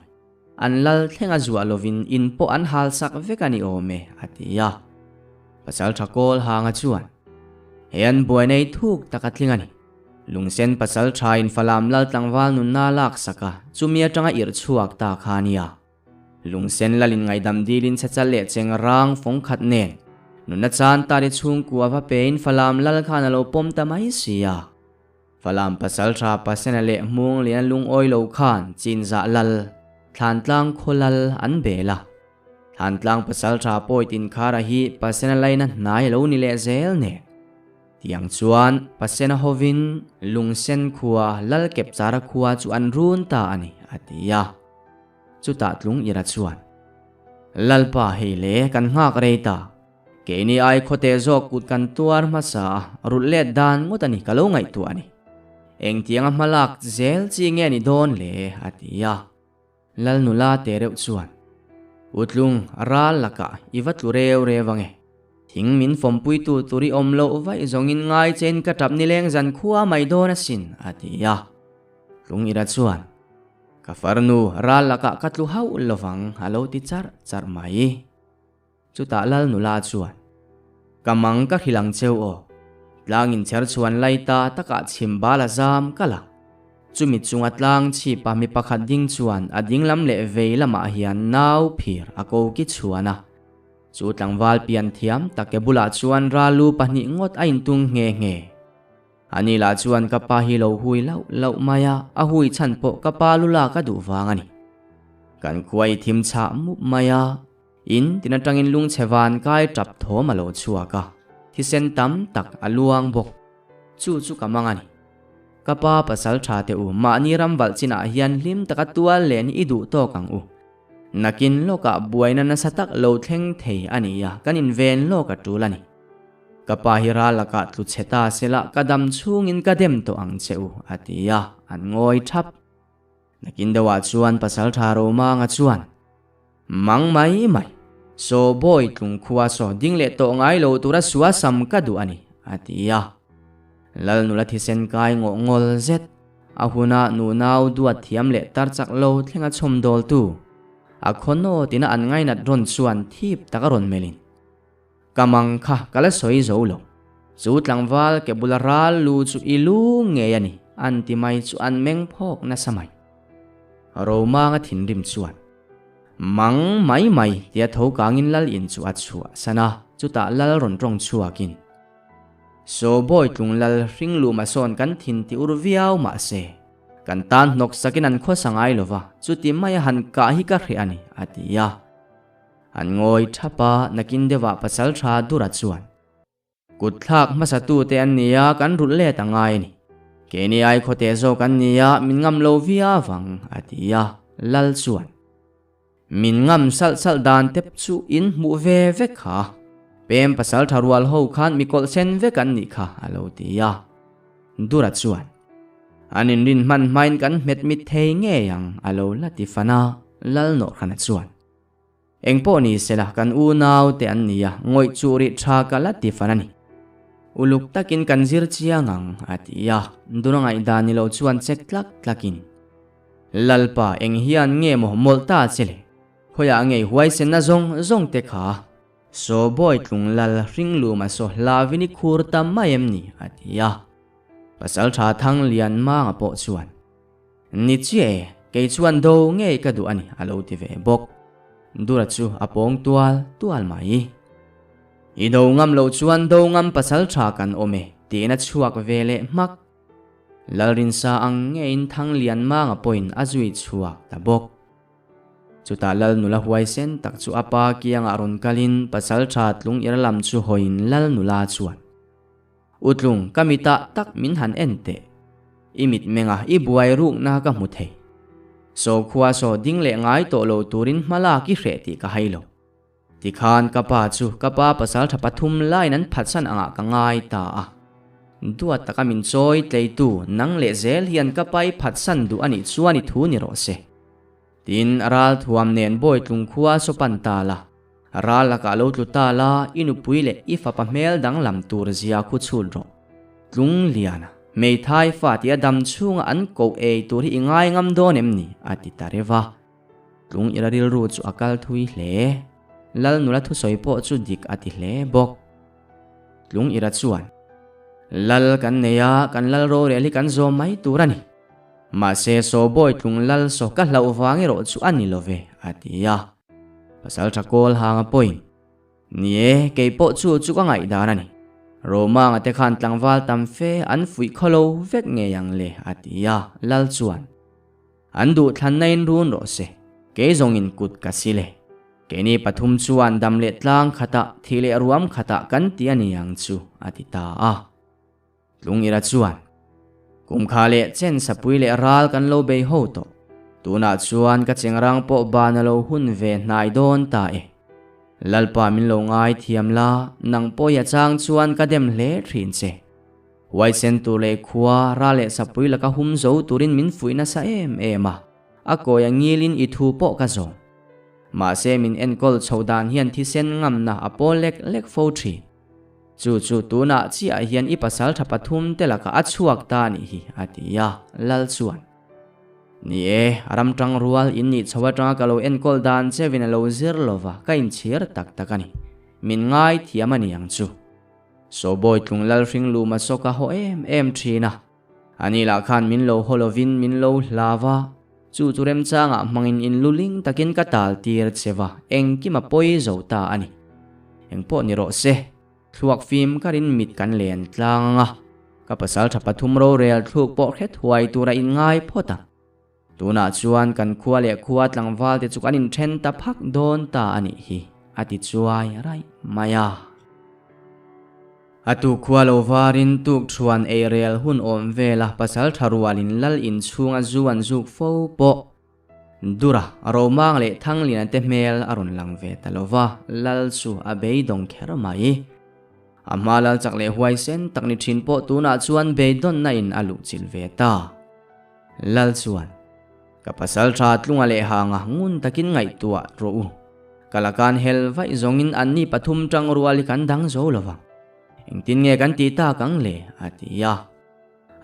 An lal thleng a zuah lovin in pawh an hal sak vek a ni awm e, a ti a. Pasal tha kawl hanga chuan, Hei an buai nei thuk tak a tling a ni. Lungsen pasal thain Falam lal tlangval nunna a lak sak a, chumi atanga irh chhuak ta kha a nia. Lungsen lalin ngaihdam dilin chhe chal leh cheng rang fawng khat nen nunna chan tari chhungkua va pein Falam lal khan a lo pawm ta mai si a. Falam pasal tha Pasena leh Hmung lian lungawi lo khan Chinzah lal, Thlantlang khaw lal an bel a. Thlantlang pasal tha Pawitin Khara hi Pasena laina hnai a lo ni leh zel nen. Tiang chuan Pasena hovin Lungsen khua lal Kepchara khua chu an run ta a ni, a ti a. Chutah tlung ira chuan, Lalpa hei le kan nghak rei ta. Keini ai khawte zawk kut kan tuar hmasa a, rulh let dan ngawt a ni ka lo ngaihtuah a ni. Engtianga hma lak zel chi nge ni dawn le? a ti a. Lal nula te reuh chuan, Utlung ral lakah i va tlu reu reu ange. Thing min fawmpuitu tur i awm loh vaih zawngin ngai chein ka tap nileng zan khua mai dawn asin, a ti a. Tlung ira chuan, Ka farnu ral lakah ka tlu hauh lovang a lo ti charh charh mai. Chutah lal nula chuan, Ka mang ka hrilh ang cheu aw. Tlangin chher chhuan lai ta takah chhim bal a zam kalh a. Chumi chunga tlang chhipa mi pakhat ding chuan a dinglam leh vei lamah hian nau phir a ko ki chhuan a. Chu tlangval pian thiam tak ke bulah chuan ralu pahnih ngawt a intung nghe nghe. Ani lah chuan ka pa hi lo hui lauh lauh mai a, a hui chhan pawh ka pa lu lak a duh vang a ni. Kan khua i thim chhah mup mai a, in tin atangin lungchhe van kai tap thawm a lo chhuak a, thisen tam tak a luang bawk. Chu chu ka mang a ni. Ka pa pasal tha teh u, mahni ram valh chinah hian hlim taka tual len hi i duh tawk ang u. Nakin lawkah buaina nasa tak lo thleng thei a ni a, kan inven lawk a tul a ni. Ka pa hi ral lakah tlu chhe ta sela ka dam chhungin ka dem tawh ang che u, a ti a, an ngawi thap. Nakin deuhah chuan Pasaltha Romanga chuan, Mang mai mai, saw bawi tlung khua saw ding leh tawh ngai lo tura sua sam ka duh a ni, a ti a. Lal nula thisen kai ngawh ngawl zet, a huna nunau duat thiam leh tar chak lo thlenga chhawmdawltu, a khaw tina an ngainat rawn chuan thip taka rawn melhin, Ka mang kha ka la sawi zo lo. Chu tlangval ke bula ral lu chu i lu ngei a ni, an ti mai chu an meng phawk nasa mai. Romanga thinrim chuan. Mang mai mai tia tho kangin lal in chu a chhuah san a, chutah lal rawn tawng chhuakin, Saw Bawitlung lal hringluhma sawn kan thin ti ur viau mahse, kan tan hnawk sakin an khawsa ngai lo va, chuti maia han kah hi ka hreh a ni, a ti a. An ngawi thap a, nakin deuhah pasal tha Dura chuan, Kut thlak hmasa tute an ni a, kan rulh let a ngai a ni. Keini ai khawte zawk an ni a, min ngam lo viau ang, a ti a, Lal chuan. Min ngam salh salh dan tep chu in hmuh ve vek kha. Pem pasal tha rual ho khan mi kawlh sen vek an nih kha, a lo ti a. Dura chuan, An inrin hman hmain kan hmet mit thei ngei ang, a lo la ti fan a, Lal Nawhhrana chuan. Engpawh ni sela kan unau te an nia, ngawih chu rih tha ka la ti fan a ni. Uluk takin kan zir chiang ang, a ti a, dun a ngaihdan ni lo chuan chek tlak tlakin. Lalpa eng hian nge maw mawlh ta che le? Khawiah ngei huaisenna zawng zawng te kha? Saw Bawitlung lal hringluma saw hlavin i khur ta mai em ni? a ti a. Pasaltha Thanglian Manga pawh chuan. Ni chiah e, kei chuan do ngei ka duh a ni, a lo ti ve bawk. Dura chu a pawng tual tual mai. I do ngam loh chuan do ngam pasal tha kan awm e, tiin a chhuak ve leh hmak. Lalrinsa ang ngeiin Thanglian Manga pawhin a zui chhuak ta bawk. Chutah Lal nula huaisen tak chu a pa kiangah rawn kalin pasal tha tlung ira lam chu hawiin Lal nula chuan, Utlung, ka mitah tak min han en teh. I mitmenga i buai rukna ka hmu thei. Saw khua saw ding leh ngai tawh lo turin hma lak i hreh tih ka hai lo. Tikhan ka pa chu ka pa pasal tha pathum laiin an phatsan angah ka ngai ta a. Duat taka min chawi tleitu nang leh zel hian ka pa i phatsan duh a nih chuan i thu ni rawh se. Tin, ral thuam nen Bawitlung khua saw pan ta la. Ral lakah lo tlu ta la, i nupui leh i fapa hmel danglam tur zia khu chhut rawh. Tlung liana, hmeithai fa tia dam chhunga an koh ei tur hi i ngai ngam dawn em ni? a ti ta reuh a. Tlung ira rilru chu a kal thui hle. Lal nula thusawi pawh chu dik a ti hle bawk. Tlung ira chuan, Lal kan nei a, kan lal rorel hi kan zawm mai tur a ni. Mahse, saw bawi tlung lal saw ka hlauh vang erawh chu a ni lo ve, a ti a. Pasal tha kawl hang a pawhin, Ni e, kei pawh chu chu ka ngaihdan a ni. Romanga te khan tlangval tam fe an fuih khaw lo vek ngei ang le, a ti a, Lal chuan, An duh thlanna in run rawh se, kei zawngin kut ka sil e. Keini pathum chuan dam leh tlang khatah, thih leh ruam khatah kan ti a ni ang chu, a ti ta a. Tlungira chuan, Kumkha leh chen sapui leh ral kan lo bei ho tawh. Tunah chuan ka chengrang pawh ban a lo hun ve hnai dawn ta e. Lalpa min lo ngai thiam la, nang pawh i a chang chuan ka dem hle thin che. Huaisen tur leh khua, ral leh sapui laka hum zo turin min fuih nasa em em a, a kawi a ngilin i thu pawh ka zawm. Mahse min enkawl chhoh dan hian thisen ngamna a pawl lek lek fo thin. Chu chu tunah chiah hian i pasal tha pathum te lakah a chhuak ta a nih hi, a ti a, Lal chuan. Ni e, ram tang rual in nih chho atanga ka lo enkawl dan chevin a lo zir lova, ka inchhir tak tak a ni. Min ngai thiam a ni ang chu. Sawbawi tlung Lal hringluma saw ka haw em em thin a. Ani lah khan min lo haw lovin min lo hlau a, chu chu remchangah hmangin in luling takin ka tal tir che va, engkim a pawi zo ta a ni. Engpawh ni rawh se, thluak fim karin mit kan len tlang ang a, ka pasal tha pathum rorel thluk pawh hret huai tura inngai phawt ang. Tunah chuan kan khua leh khua tlangval te chu kan inthen ta phak dawn ta a nih hi, a ti chuai raih mai a. A tu khua lo varin tuk thuan ei rel hun awm vela pasal tha rualin lal inchhunga zu an zuk fo pawh Dura, Romang leh Thangliana te hmel a rawn lang ve ta lo va, lal chu a beidawng kher mai. A hma lal chak leh huaisen tak ni thin pawh tunah chuan beidawnna in a luhchilh ve ta. Lal chuan, Ka pasal tha tlunga leh hanga ngun takin ngaihtuah rawh u. Ka lakan hel vaih zawngin anni pathum tang rual hi kan dang zo lo vang. Engtin nge kan tih tak ang le? a ti a.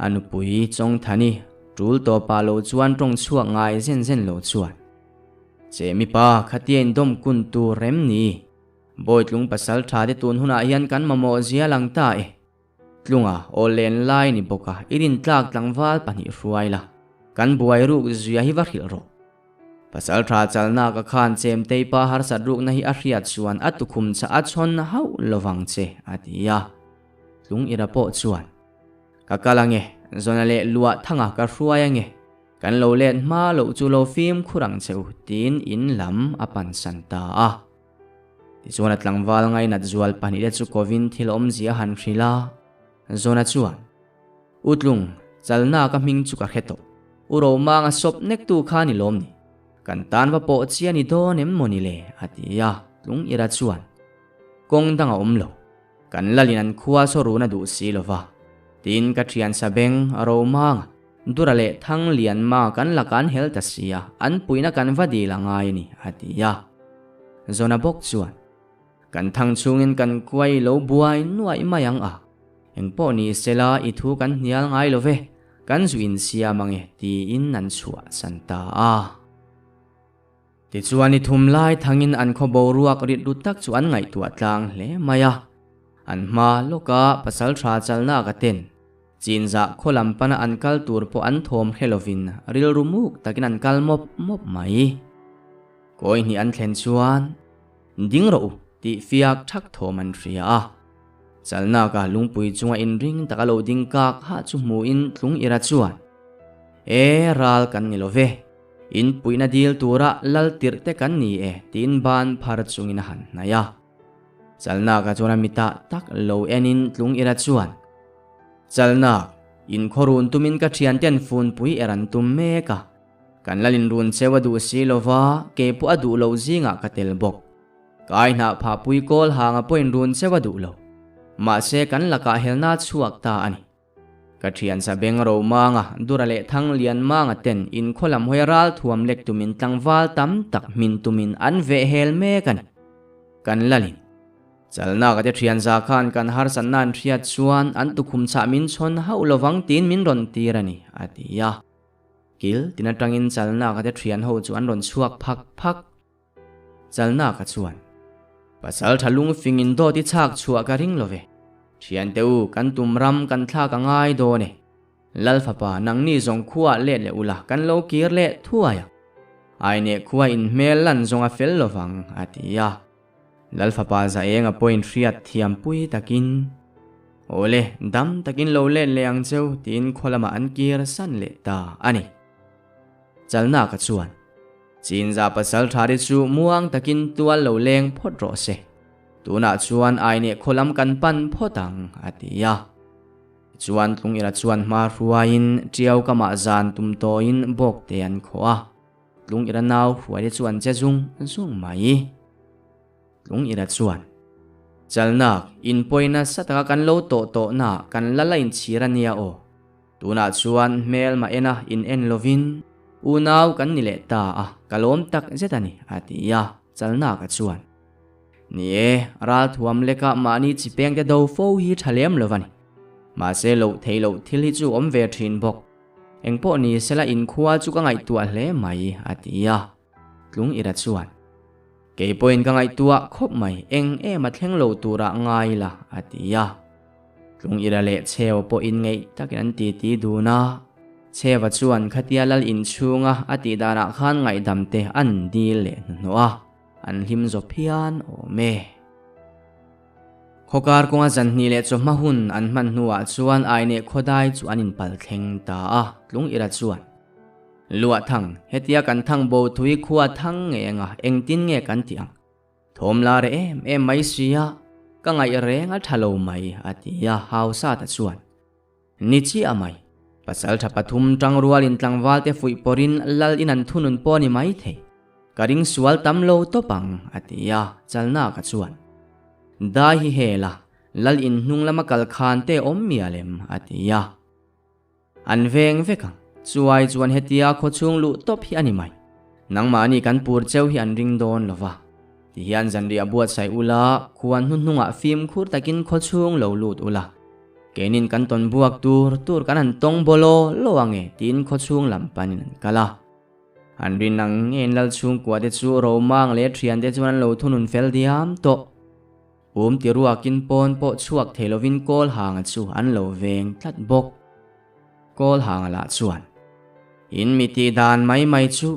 A nupui Chawngthani tul tawpah lo chuan tawng chhuak ngai zen zen lo chuan, Che mipa, khatia indawm kun tur rem ni? Bawitlung pasal tha te tun hunah hian kan mamawh zia lang ta e. Tlunga aw len lai ni bawk a, i rintlak tlangval pahnih hruai la, kan buai ruk zuia hi va hrilh rawh. Pasalṭha Chalnaka khan Chemtei pa harsat rukna hi a hriat chuan a tukhum chah a chhawn hauh lovang che, a ti a. Tlung ira pawh chuan, Ka kal ange, Zawna leh luah thanga ka hruai ange, kan lo let hma loh chu lo fimkhur ang che u, tiin in lam a pansan ta a. Tichuan a tlangval ngainat zual pahnihte chu kovin thil awmzia a han hrilh a, Zawna chuan, U Tlung, chalna ka hming chu ka hre tawh. U Romanga sawp nektu kha ni lawm ni? Kan tan va pawh chi a ni dawn em maw ni le? a ti a, Tlung Ira chuan, Kawng dang a awm lo. Kan lalin an khua saw run a duh si lo va. Tin, ka thian Sabeng, Romanga, Dura leh Thang Lian ma kan lakah an hel ta si a, an puihna kan va dil a ngai a ni, a ti a. Zawna bawk chuan, Kan thang chhungin kan kuai lo buai nuaih mai ang a, engpawh ni sela i thu kan hnial ngai lo ve, kan zu insiam ang e, tiin an chhuahsan ta a. Tichuan i thum lai thangin an khaw boruak rit ru tak chu an ngaihtuah tlang hle mai a. An hma lawka pasaltha chalna ka ten Chinzah khaw lam pana an kal tur pawh an thawm hre lovin rilru muk takin an kal mawp mawp mai. Kawi hnih an thlen chuan Ding rawh u tih fiak thak thawm an hria a. Chalnaka lungpui chunga inring taka lo ding kak hah chu hmuhin tlung ira chuan E ral kan ni lo ve. In puihna dil tura lal tirh te kan ni e tiin ban phar chungin a han hnaih a. Chalnaka chuan a mitah tak lo enin tlung ira chuan, Chalnak, in khawrun tumin ka thianten funpui er an tum mek a. Kan lal inrun cheu a duh si lova, kei pawh a duh loh zingah ka tel bawk. Ka aihnah phahpui kawl hanga pawh inrun cheu a duh lo. Mahse kan lakah helna a chhuak ta a ni. Ka thian sa beng ro manga, Dura leh Thang Lian manga ten in khaw lam hawi ral thuam lek tumin tlangval tam tak hmin tumin an veh hel mek a ni. Kan lalin. Chalnaka te thian za khan kan harsatna an hriat chuan an tukhum chah min chhawn hauh lovang tiin min rawn tir a ni, a ti a. Kil tin atangin Chalnaka te thian ho chu an rawn chhuak phak phak. Chalnaka chuan, Pasal tha lungfingin dawt i chhak chhuah ka ring lo ve. Thiante u, kan tum ram kan thlak a ngai dawn e. Lal fapa, nangni zawng khuaah let leh ula, kan lo kir leh thuai ang. Aineh khua inhmel lan zawng a fel lo vang, a ti a. Lal fapa Zaenga pawhin hriat thiam pui takin, Awle, dam takin lo let leh ang cheu, tiin khaw lamah an kir san leh ta a ni. Chalnaka chuan, Chinza pasal tha te chu muang takin tual lo leng phawt rawh se. Tunah chuan Aineh khaw lam kan pan phawt ang, a ti a. Tichuan Tlungila chuan hma hruaiin Tiau kamah zan tum tawiin bawk te an khawh a. Tlungila nau hruai te chu an che zung zung mai. Tlungila chuan, Chalnak, inpawi nasa taka kan lo tawh tawhna kan la la inchhir a nia aw. Tunah chuan hmel mah ena in en lovin unau kan ni leh ta a, ka lawm tak zet a ni, a ti a, Chalnaka chuan. Ni e, ralthuam leka mahni chi pengte do fo hi tha lem lo va ni. Mahse loh theih loh thil hi chu awm ve thin bawk. Engpawh ni sela inkhua chu ka ngaihtuah hle mai, a ti a, Tlung ira chuan. Kei pawhin ka ngaihtuah khawp mai, eng em a thleng lo turah ngai la, a ti a. Tlung ira leh Chhewa pawh inngeih takin an titi dun a. Chhewa chuan khatia lal inchhunga a tih danah khan ngaihdam te an dil leh hnuhnawh a, an hlim zaw phian awm e. Khawkar kawnga zanhnih leh chawhma hun an hman hnuah chuan Aineh khawdai chu an inpal thleng ta a, Tlung ira chuan. Luah thang, hetia kan thang bo thui khua thang nge anga engtin nge kan tih ang? Thawm la reh em em mai sia, ka ngaih reng a tha lo mai, a ti a, Hausa ta chuan. Ni chiah mai, pasal tha pathum tang rualin tlangval te fuih pawrin lal in an thunun pawh ni mai thei. Ka ring sual tam lo tawp ang, a ti a, Chalnaka chuan. Dai hi hela, lal in hnung lama kal khan te awm mial em, a ti a. An veng vek ang. Chuai chuan hetia khawchhung luh tawp hi a ni mai. Nangmahni kan pur cheu hi an ring dawn lo va. Tihian zanriah buatsaih ula, khuan hnuhnungah fimkhur takin khawchhung lo lut ula. Keinin kan tawn buak tur tur kan han tawng baw law law ang e tiin khawchhung lam panin an kal a. An rin ang ngein lal chhungkua te chu Romang leh thiante chuan an lo thunun fel diam tawh. Pum ti ruakin pawn pawh chhuak thei lovin kawl hanga chu an lo veng tlat bawk. Kawl hanga lah chuan, In mi tih dan mai mai chu,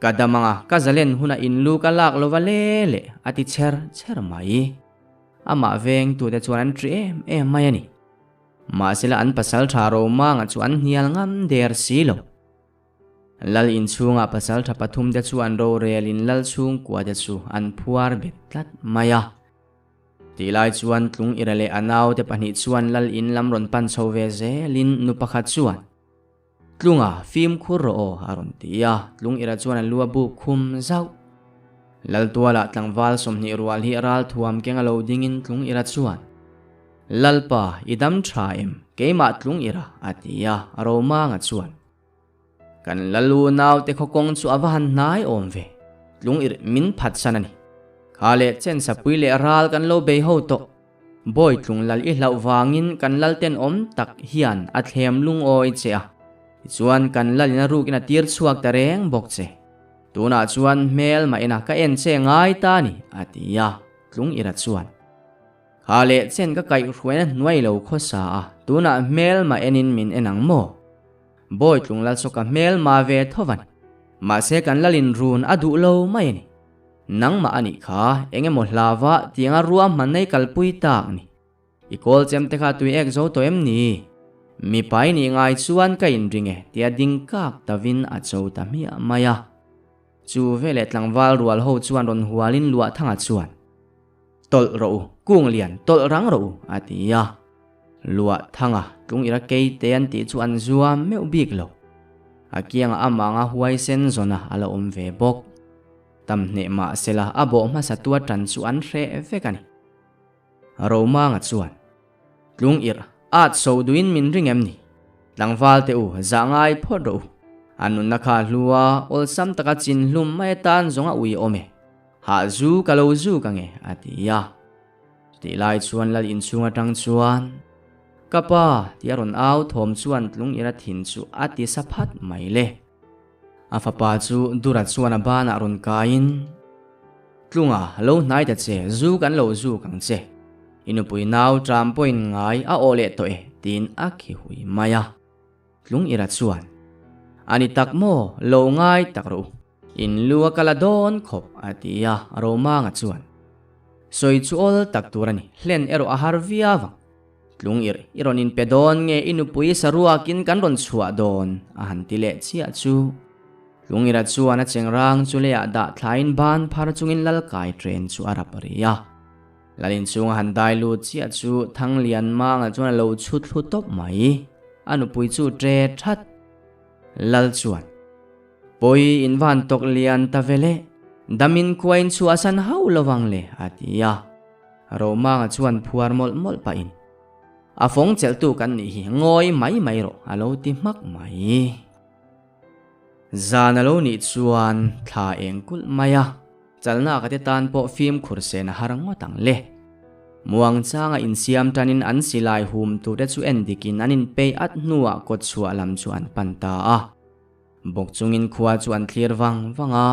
Ka dam anga ka zalen huna in lu ka lak lova le le a ti chher chher mai. Amah vengtute chuan an ṭi em em mai a ni. Mahsela an pasal ṭha Romanga chu an hnial ngam der si lo. Lal inchhungah pasal ṭha pathumte chu an rorelin lal chhungkuate chu an phuar bet tlat mai a. Tih lai chuan Tlung Ira leh a naute pahnih chuan lal in lam rawn pan chho ve zelin nu pakhat chuan, Tlunga, fimkhur rawh aw, a rawn ti a. Tlung Ira chuan a lu a buk khum zauh. Laltualah tlangval 20 rual hi ral thuam keng a lo dingin Tlung Ira chuan, Lalpa, i dam tha em? Keimah Tlung Ira, a ti a. Romanga chuan, Kan Lalu naute khaw kawng chu a va han hnai awm ve. Tlung Ir min phatsan a ni. Kha leh chen sapui leh ral kan lo bei ho tawh. Bawi tlung lal i hlauh vangin kan lal tenawm tak hian a thlem lungawi che a, tichuan kan lalin a rukin a tir chhuak ta reng bawk che. Tunah chuan hmel mah ina ka en che ngai ta ni, a ti a, tlung ira chuan. Kha leh chen ka kaihhruaina hnuai lo khawsa a, tunah hmel mah enin min en ang maw? Bawi tlung lal saw ka hmel mah ve tho van. Mahse kan lalin run a duh lo mai a ni. Nangmah a nih kha, eng emaw hlava tianga ruahman nei kalpui tak ni. I kawl chem te kha tui ek zo tawh em ni? Mipa i nih ngai chuan ka inring e tia ding kak tavin a cho ta hmiah mai a. Chu veleh tlangval rual ho chuan rawn hualin luah thangah chuan, Tawlh rawh u, kung lian tawlh rang rawh u, a ti a. Luah thanga tlung ira kei te an tih chu an zuam meuh bik lo. A kiangah amanga huaisen zawna a la awm ve bawk. Tam hneh mah sela a bawh hmasa tua tan chu an hreh vek a ni. Romanga chuan, Tlung irh, at so duin min ring em ni? Tlangval te u, zah ngai phawt rawh u. A nunna kha a hlu a, awlsam taka chin hlum mai atan zawng a ui awm e. Hah zu ka lo zu ka nge, a ti a. Chutih lai chuan lal inchhung atang chuan, Ka pa, tih a rawn au thawm chuan tlung irh a thin chu a ti sa phat mai le. A fapa chu Dura chuan a banah rawn kaiin, Tlunga, lo hnai ta che, zu kan lo zuk ang che. I nupui nau ṭam pawhin ngai a aw leh tawh e, tiin a khi hui mai a. Tlung Ira chuan, A ni tak maw, lo ngai tak rawh u. In lu a kal a dawn khawp, a ti a, Romanga chuan, Sawi chu awl tak tur a ni, hlen erawh a har viau ang. Tlung irh i rawn inpe dawn nge i nupui saruakin kan rawn chhuah dawn? a han ti leh chiah chu. Tlung ira chuan a chengrang chu leiah dah thlain ban phar chungin Lalkai train chu a rap ri a. Lal inchhung a han dai lut chiah chu Thanglian Manga chuan a lo chhu thlu tawp mai. A nupui chu tre that. Lal chuan, Pawi in van tawk lian ta ve le, damin khua in chhuah san hauh lovang le, a ti a. Romanga chuan phuar mawlh mawlh pahin, A fawng chelhtu kan nih hi ngawi mai mai rawh, a lo ti hmak mai. Zan a lo nih chuan thla eng kulh mai a, chalna ka te tan pawh fimkhur sen a har ngawt ang le. Muangchanga insiam tanin an silai hum turte chu en dikin an inpei at hnuah kawtchhuah lam chu an pan ta a. Bawk chungin khua chu an thlir vang vang a.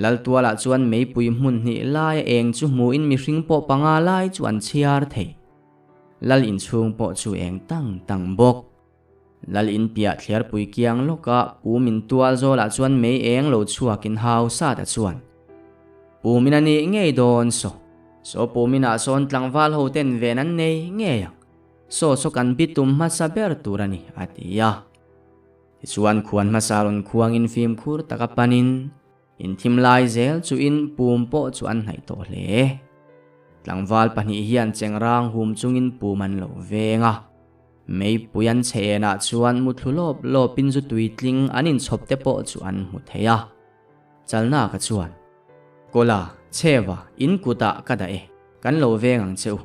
Laltualah chuan meipui hmun hnih laia eng chu hmuhin mihring pawh panga lai chu an chhiar thei. Lal inchhung pawh chu eng tang tang bawk. Lal in piah thliarpui kiang lawkah Pu Min tual zawlah chuan mei eng lo chhuakin hau sat a chuan. Pu Min a nih ngei dawn saw. Saw Pu Minah sawn tlangval ho ten ven an nei ngei ang. Saw saw kan bitum hmasa ber tur a ni, a ti a. Tichuan khuan hmasa rawn khuangin fimkhur taka panin inthim lai zel chuin pum pawh chu an hnaih tawh hle. Tlangval pahnih hian chengrang hum chungin pum an lo veng a. Meipui an chhe enah chuan muthlu lawp lawpin zu tuitling an inchhawp te pawh chu an hmu thei a. Chalnaka chuan, Kawla, Chheva, in kutah ka dah e, kan lo veng ang che u.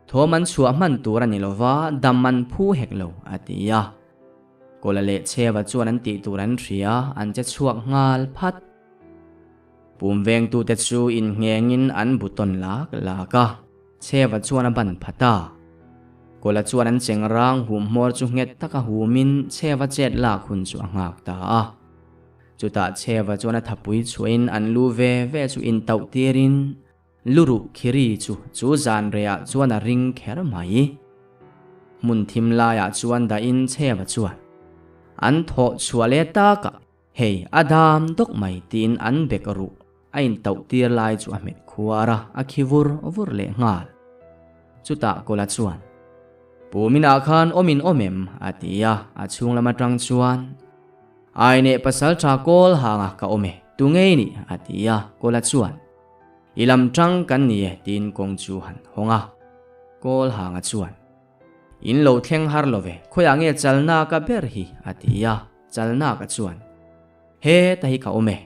Thawm an chhuah hman tur a ni lova, dam an phu hek lo, a ti a. Kawla leh Chheva chuan an tih tur an hria, an che chhuak nghal phat. Pum vengtute chu innghengin an bu tawn lak lak a, Chheva chuan a ban phat a. Kawla chuan an cheng rang hum hmawr chu nghet taka humin Chheva chet lak hun chu a nghak ta a. Chutah Chheva chuan a thapui chhuahin an lu ve ve chu intauh tirin, Luruh khiri chu chu zan rehah chuan a ring kher mai. Hmun thim laiah chuan dahin chheva chuan an thawh chhuah leh takah. Hei a dam dawk mai tiin an bek ruh a intauh tir lai chu a hmet khuar a, a khi vur vur leh nghal. Chutah Kawla chuan, Pu Minah khan awm in awm em? a ti a, a chhung lam atang chuan, Ai neh pasal tha kawl hanga ka awm e, tu ngei nih? a ti a, Kawla chuan, I lam tang kan ni e tiin kawng chu han hawng a. Kawl hanga chuan, In lo thleng har lo ve, khawiah nge chalna ka ber hi? a ti a, chalna ka chuan, He ta hi ka awm e,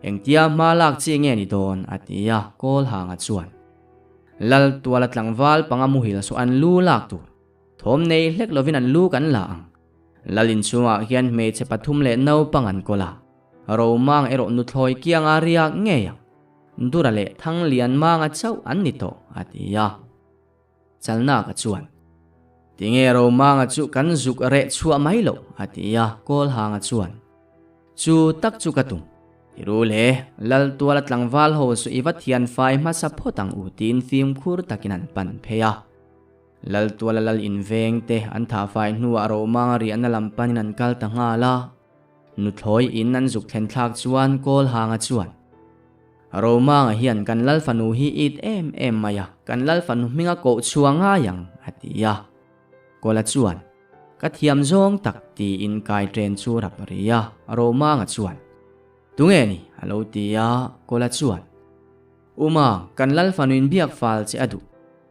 engtia hma lak chi nge ni dawn? a ti a, kawl hanga chuan, Lal tuala tlangval panga muhil saw an lu lak tur, thawm nei hlek lovin an lu kan la ang. Lal inchhungah hian hmeichhe pathum leh naupang an kawl a, Romang erawh nuthlawi kianga riak ngei ang, Dura leh Thanglian manga chauh an ni tawh, a ti a. Chalna ka chuan, Tinge Romanga chu kan zuk reh chhuah mai loh? a ti a, Kawlhanga chuan, Chu tak chu ka tum. I rul he, Lal tuala tlangval ho chu i va thian fai hmasa phawt ang u tiin fimkhur takin an pan phei a. Lal tuala lal inveng te an thah fai hnuah Romanga riahna lam panin an kal ta nghal a. Nuthlawi in an zuk thlen thlak chuan Kawlhanga chuan, Romanga hian kan lal fanu hi it em em mai a, kan lal fanu hminga koh chhuah ngai ang, a ti a. Kawla chuan, Ka thiam zawng tak, tiin kai ṭen chu rap ri a. Romanga chuan, Tunge ni? a lo ti a. Kawla chuan, Uma, kan lal fanu in biak fal che a duh.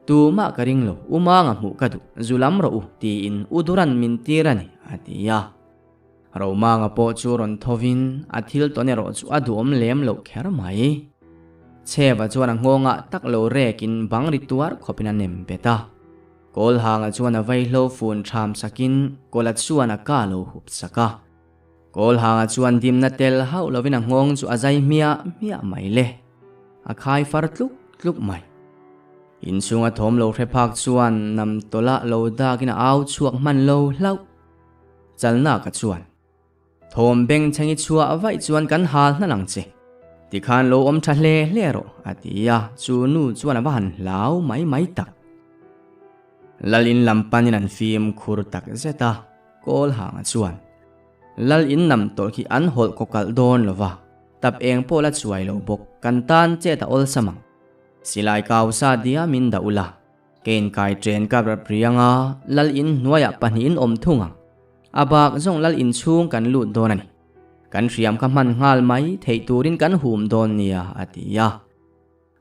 Tumah ka ring lo, Umanga hmuh ka duh, zu lam rawh u, tiin U Duran min tir a ni, a ti a. Romanga pawh chu rawn thovin a thil tawn erawh chu a duhawm lem loh kher mai. Chheva chuan a nghawngah tak lo rekin bang ri tuar khawpin a nem bet a. Kawlhanga chuan a vaihlo fun ṭham sakin Kawla chuan a ka lo hup sak a. Kawlhanga chuan dimna tel hauh lovin a nghawng chu a zai hmiah hmiah mai le. A khai far tluk tluk mai. Inchhunga thawm lo hre phak chuan nam tawlah lo dakin a au chhuak hman lo hlauh. Chalna ka chuan, Thawm beng chhengi chhuah vaih chuan kan hal hna lang che. Tikhan lo awm tha hle hle rawh, a ti a, chu nu chuan a va han hlau mai mai tak. Lal in lam panin an fim khur tak zet a, kawl hanga chuan, Lal in nam tawlh khi an hawlh kaw kalh dawn lo va, tap eng pawh la chuai lo bawk, kan tan chet a awlsam ang. Silai kau sa diamin dah ula, Kein kai chen ka rap riang a, lal in hnuaiah pahnihin awm thung ang. A bak zawng lal in chhung kan lut dawn a ni. Kan hriam kha hman nghal mai theih turin kan hum dawn nia, a ti a.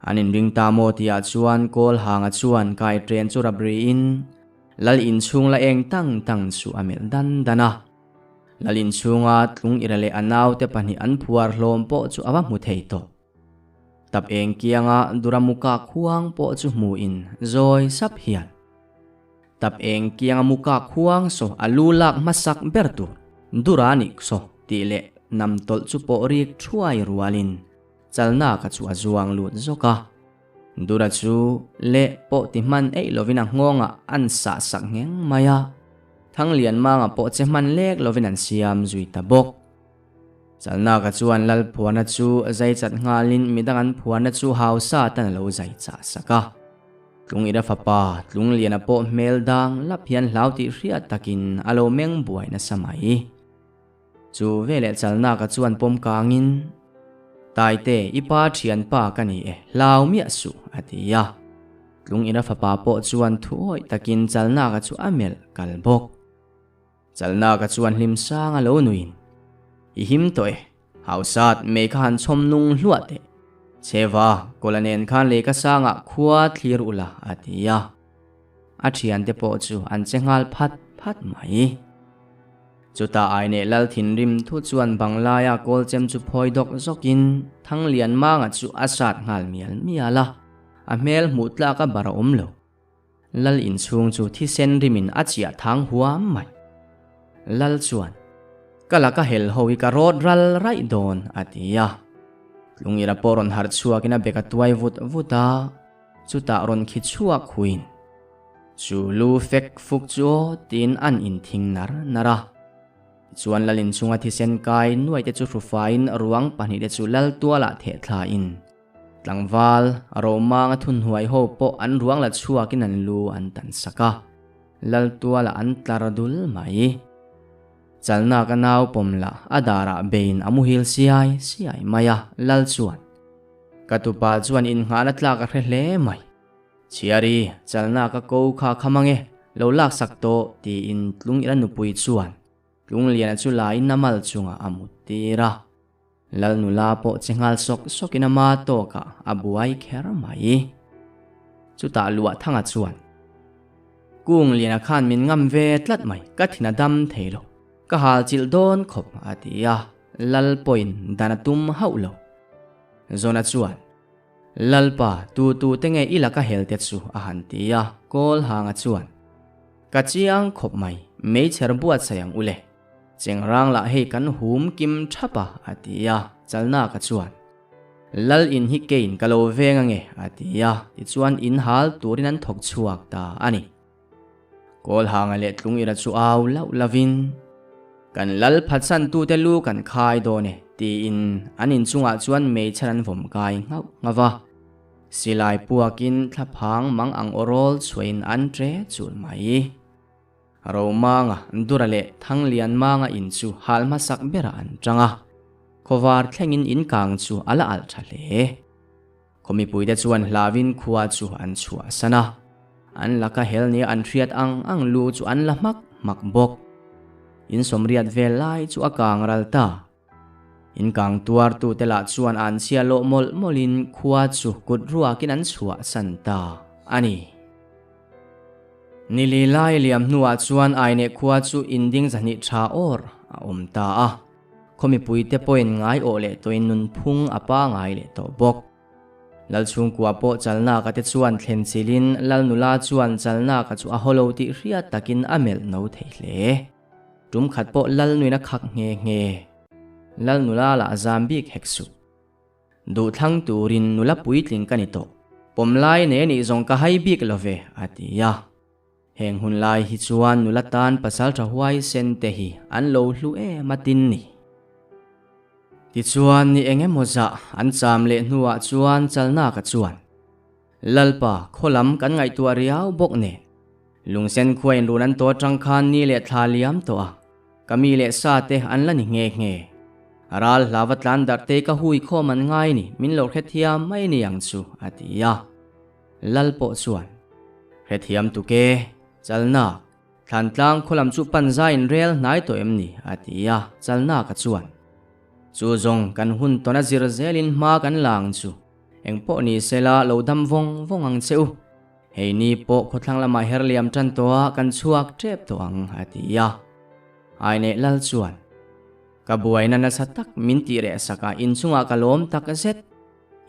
An inring ta maw tihah chuan kawl hanga chuan kai chen chu rap riin lal in chhung la eng tang tang chu a melh dan dan a. Lal in chhunga tlung ira leh a naute pahnih an phuar hlawm pawh chu a va hmu thei tawh. Tap eng kianga Duramuka khuang pawh chu hmuin zawi sap hian, Tap eng kianga muka khuang saw a lu lak hmasak ber tur Dura nih saw tih leh nam tawlh chu pawh rik thuai rualin chalnaka chu a zuang lut zawk a. Dura chu leh pawh ti hman eih lovin a nghawngah an sah sak ngheng mai a, Thanglianmanga pawh che hman lek lovin an siam zui ta bawk. Chalnaka chuan Lal phuarna chu zai chat nghalin midang an phuarna chu hausa tan a lo zai chah sak a. Tlungira fapa Tlungliana pawh hmel dang lap hian hlau tih hriat takin a lo meng buai nasa mai. Chu veleh Chalnaka chuan pawm kangin, Taite, i pa thianpa ka ni e, hlau miah suh, a ti a. Tlungira fapa pawh chuan thuawih takin Chalnaka chu a melh kal bawk. Chalnaka chuan hlim sang a lo nuin, I him tawh e, Hausat mei kha han chhawm nung hluah teh. Chheva, Kawla nen khan lei ka sangah khua thlir ula, a ti a. A thiante pawh chu an che nghal phat phat mai. Chutah Aineh Lal thinrim thu chuan Banglaia kawlchem chu phawi dawk zawkin Thanglianmanga chu a sat nghal mial mial a, a hmel hmuh tlak a bar a awm lo. Lal inchhung chu thisen rimin a chiah thang huam mai. Lal chuan, Ka laka hel ho hi ka rawt ral raih dawn, a ti a. Tlungira pawh rawn harh chhuakin a bek a tuai vut vut a, chutah rawn khi chhuak huin, Chu lu fek fuk chu aw, tiin an inthing nar nar a. Tichuan lal inchhunga thisen kai nuaite chu hrufaiin ruang pahnihte chu lal tualah theh thlain, Tlangval, Romanga thunhnuai ho pawh an ruang la chhuakin an lu an tan sak a, Laltuala an tlar dul mai. Chalnak a nau pawm lah a darah beiin a muhil siai siai mai a, Lal chuan ka tupa chuan innghahna tlak a hre hle mai. Chhiari, Chalnak a ko kha kha mang e, lo laksak tawh tiin Tlungila nupui chuan Tlungliana chu laiin a mal chungah a mut tir a. Lal nula pawh che nghal sawk sawkin a ma tawkah a buai kher mai. Chutah Luahthanga chuan, Kungliana khan min ngam ve tlat mai, ka thin a dam thei lo, ka hal chilh dawn khawp a ti a, Lal pawhin dan a tum hauh lo. Zawna chuan, Lalpa, tu tu te nge i laka hel te chu a han ti a, Kawlhanga chuan, Ka chiang khawp mai, meichher buatsaih ang ule. Chengrang lah hei kan hum kim thap a, a ti a, Chalnaka chuan, Lal in hi keiin ka lo veng ange, a ti a, tichuan in hal turin an thawk chhuak ta a ni. Kawlhanga leh Tlungira chu au lauh lovin, Kan lal phatsantute lu kan khai dawn e, tiin an inchungah chuan meichher an vawm kai nghauh nghauh a. Silai puakin thlaphang mang ang awrawl chhuahin an ṭe chul mai. Romanga, Dura leh Thanglianmanga in chu hal hmasak berah an ṭang a, khawvar thlengin in kang chu a la alh ṭha hle. Khaw mipuite chuan hlauin khua chu an chhuahsan a, an laka hel nia an hriat ang ang lu chu an la hmak hmak bawk. In sawmriat vel lai chu a kang ral ta. In kang tuartute lah chuan an chhia lawh mawlh mawlhin khua chu kut ruakin an chhuahsan ta a ni. Ni li lai liam hnuah chuan Aineh khua chu inding zahnih tha awr a awm ta a, khaw mipuite pawhin ngai awh leh tawhin nunphung a pangai leh tawh bawk. Lal chhungkua pawh Chalnaka te chuan thlen chilhin Lal nula chuan Chalnaka chu a haw lo tih hriat takin a melh no thei hle. Tum khat pawh Lal nuin a khak nghe nghe. Lal nula lah zam bik hek suh. Duhthlang turin nula puitling ka ni tawh. Pawm lai nei anih zawng ka hai bik lo ve, a ti a. Heng hun lai hi chuan nula tan pasal tha huai sen te hi an lo hlu em a tin ni. Tichuan ni eng emaw zah an cham leh hnuah chuan Chalnaka chuan, Lalpa, khaw lam kan ngaihtuah riau bawk nen. Lungsen khua inrun an tawh atang khan ni leh thla liam tawh a, ka mi leh sa te an la ni nghe nghe. Ral hlava tlan darh te ka hui khawm an ngai ni, min lo hrethiam mai ni ang chu, a ti a. Lal pawh chuan, Hrethiam tuk e, Chalnak, Thlantlang khaw lam chu pan zai in rel hnai tawh em ni? a ti a, Chalnaka chuan, Chu zawng kan hun tawn a zir zelin hma kan la ang chu, engpawh ni sela lo dam vawng vawng ang che u. Hei ni pawh khawthlang lamah her liam tan tawh a, kan chhuak tep tawh ang, a ti a. Aineh Lal chuan, Ka buaina nasa tak min tih reh sak a, inchungah ka lawm tak zet.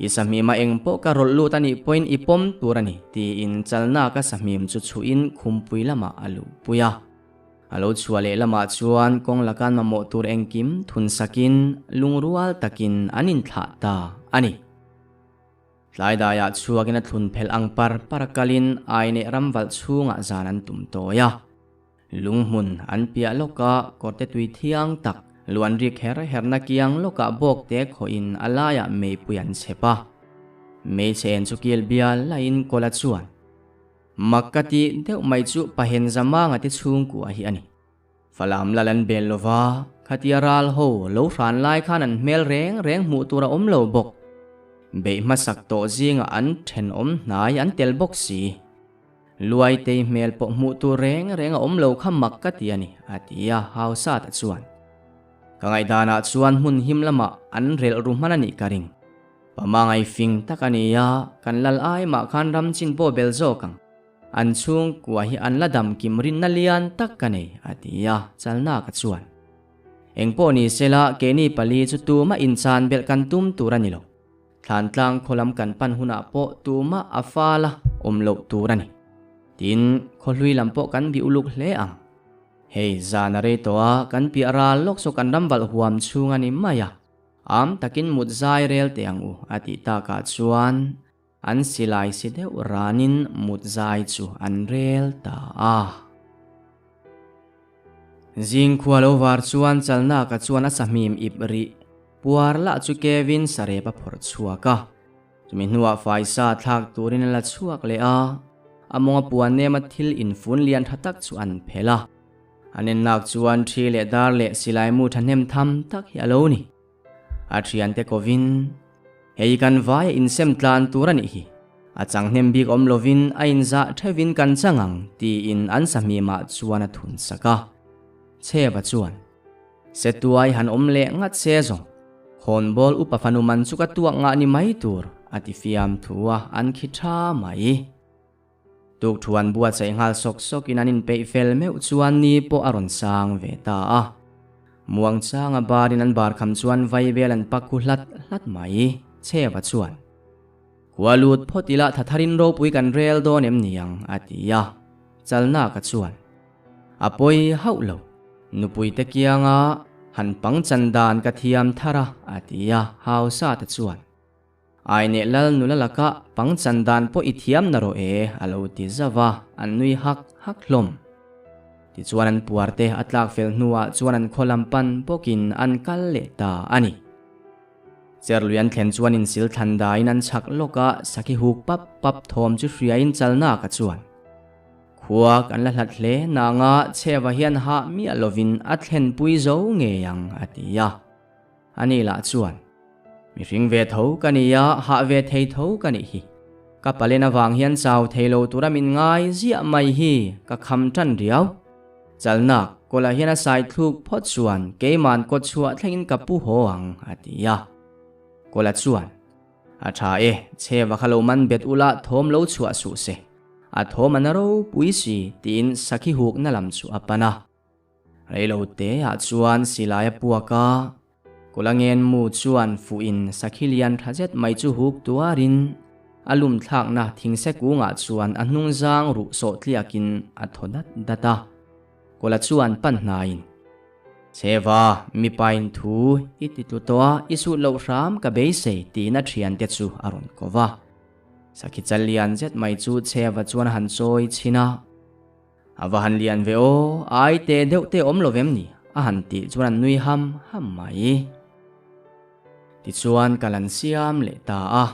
I sahmima eng pawh ka rawlh lut a nih pawhin i pawm tur a ni, tiin chalna ka sahmim chu chhuhin khumpui lamah a luhpui a. A lo chhuah leh lamah chuan kawng lakan mamawh tur engkim thun sakin lungrual takin an inthlah ta a ni. Tlai daiah chhuakin a thlun phelh ang par par a kalin Aineh ramvalh chhungah zan an tum tawi a. Lunghmun an piah lawka kawrte tui thiang tak luan rik her herna kiang lawkah bawkte khawhin a laiah meipui an chhep a. Hmeichhe en chu kil bial laiin kawla chuan mak ka tih deuh mai chu Pahen Zamanga te chhungkua hi a ni. Falam lal an bel lova, khatia ral ho lo hran lai khan an hmel reng reng hmuh tur a awm lo bawk. Beih hmasak tawh zingah an thenawm hnai an tel bawk si. Luaitei hmel pawh hmuh tur reng reng a awm lo kha mak ka ti a ni, a ti a, Hausata chuan. Ka ngaihdanah chuan hmun him lamah an relh ru hman a nih ka ring. Pamangai fing tak a ni a, kan lal ai mah khan ram chin pawh bel zawk ang. An chhungkua hi an la dam kim rinna lian tak ka nei, a ti a, Chalnaka chuan. Engpawh ni sela, keini pali chu tumah inchan belh kan tum tur a ni lo. Thlantlang khaw lam kan pan hunah pawh tumah a fal a awm loh tur a ni. Tin, khaw hlui lam pawh kan bih uluk hle ang. Hei, zan a rei tawh a, kan piah ral lawk saw kan ram valh huam chhung a ni mai a. Am takin mut zai rel teh ang u, a tih takah chuan. An silai si deuh ranin mut zai chu an rel ta a. Zing khua lo var chuan Chalnaka chuan a sahmim ip rih puar lah chu Kevin sarep a phawrh chhuak a. Chumi hnuah faisa thlak turin a la chhuak leh a, a mawnga puan nema thil infun lian tha tak chu an phelh a. An en lak chuan thi leh dar leh silai mu thahnem tham tak hi a lo ni. A thiante kovin, Hei kan vaia insem tlan tur a nih hi. A changhnem bik awm lovin a inzah theuhin kan chang ang, tiin an sahmimah chuan a thun sak a. Chheva chuan, Setuai han awm leh ngat se zawng, khawnbawl upa fanu man chu ka tuak ngah ni mai tur, a ti fiam thu a, an khi tha mai. Tukthuan buatsaih nghal sawk sawkin an inpeih fel meuh chuan ni pawh a rawn sang ve ta a. Muangchanga barin an bar kham chuan vaibel an pak khu hlat hlat mai. Chheva chuan, Khua lut phawt ila thatharin ropui kan rel dawn em niang? a ti a. Chalnaka chuan, A pawi hauh lo. Nupuite kianga han pangchan dan ka thiam thar a, a ti a. Hausa te chuan. Aineh lal nula laka pangchan dan pawh i thiam na rawh e, a lo ti zauh a, an nui hak hak hlawm. Tichuan an puar te a tlak fel hnuah chuan an khaw lam pan bawkin an kal leh ta a ni. Cherlui an thlen chuan insil thlan daiin an chhak lawk a, sakhi huk pap pap thawm chu hriain chalnak a chuan. Khua kan la hlat hle nanga chheva hian hah miah lovin a thlenpui zo ngei ang, a ti a. Ani lah chuan, Mihring ve tho ka ni a, hah ve thei tho ka nih hi. Ka palen avang hian chau thei lo tura min ngai ziah mai hi ka kham tan riau. Chalnak kawlah hian a sai thluk phawt chuan keiman kawt chhuah thlengin ka pu haw ang, a ti a. Kawla chuan, A tha e, chheva kha lo man bet ula thawm lo chhuah suh se. A thawm a na ropui si, tiin sakhi hukna lam chu a pan a. Reilo te ah chuan silai a puak a, Kawlangen mu chuan fuh in sakhi lian tha zet mai chu huk tuar in a lum thlakna thingse kungah chuan a hnung zang ruh sawh tliak in a thaw dat dat a. Kawla chuan pan hnai in, Chheva, mipa in thu i ti tlu tawh a, i sut loh hram ka beisei tiin a thiante chu a rawn ko va. Sakhi chal lian zet mai chu Chheva chuan a han chawi chhin a. A va han lian ve aw, ai te deuh te awm lo vem ni? A han tih chuan an nui ham ham mai. Tichuan kal an siam leh ta a,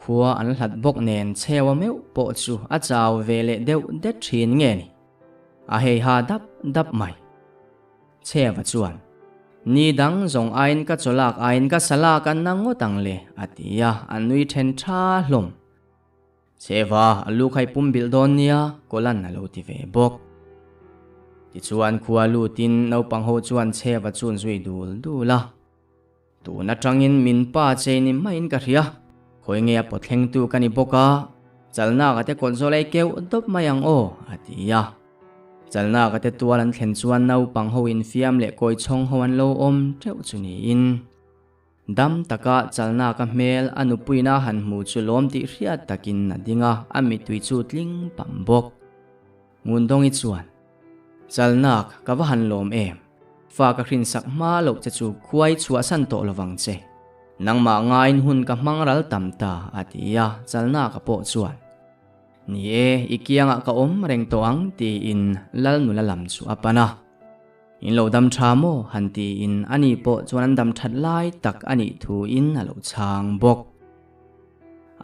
khua an hlat bawk nen chheua meuh pawh chu a chau ve leh deuh det thin nge ni? A hei ha dap dap mai. Chheua chuan, Ni dang zawng aiin ka chawlak aiin ka salak an na ngawt ang le, a ti a, a nui then tha hlawm. Chheva, a lu khai pum bilh dawn nia, Kawlan a lo ti ve bawk. Tichuan khua lutin naupang ho chuan Chheva chun zui dul dul a. Tun atangin min pa chei ni maiin ka hria, khawi nge a pawthlengtu ka ni bawk a, chalnak a te kawt zawlai keuh dawp mai ang aw, a ti a. Chalnak a te tual an thlen chuan naupang ho infiam leh kawichhawng ho an lo awm teuh chu niin. Dam taka chalnak a hmel a nupuina han hmu chu lawm tih hriat takin a ding a, a mittui chu tling pam bawk. Ngundawngi chuan, Chalnak, ka va han lawm em? Fa ka hrinsak hma loh che chu khuai chhuahsan tawh lovang che. Nangmah ngaiin hun ka hmang ral tam ta, a ti a, chalnak a pawh chuan, Ni e, i kiangah ka awm reng tawh ang, tiin Lal nula lam chu a pan a. In lo dam tha maw? han tiin ani pawh chuan an dam that lai tak a nih thuin a lo chhang bawk.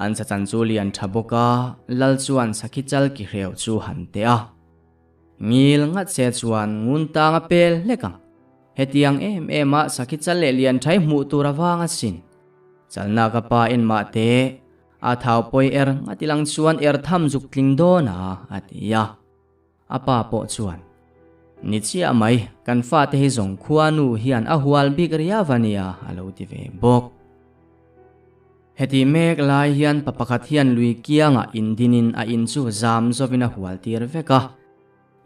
An sachan chu lian tha bawk a, Lal chuan sakhi chal ki hreu chu han teh a. Ngil ngat se chuan ngun tang a pel hlek ang. Hetiang em em a sakhi chal leh lian thai hmuh tur a vang asin. Chalnak a pa en mah teh, a thau pawi er ngati lang chuan er tham zuk tling dawn a, a ti a. A pa pawh chuan, Ni chiah mai, kan fate hi zawng khuanu hian a hual bik riau a nia, a lo ti ve bawk. Heti mek lai hian pa pakhat hian lui kiangah indinin a in chu zam zawin a hual tir vek a.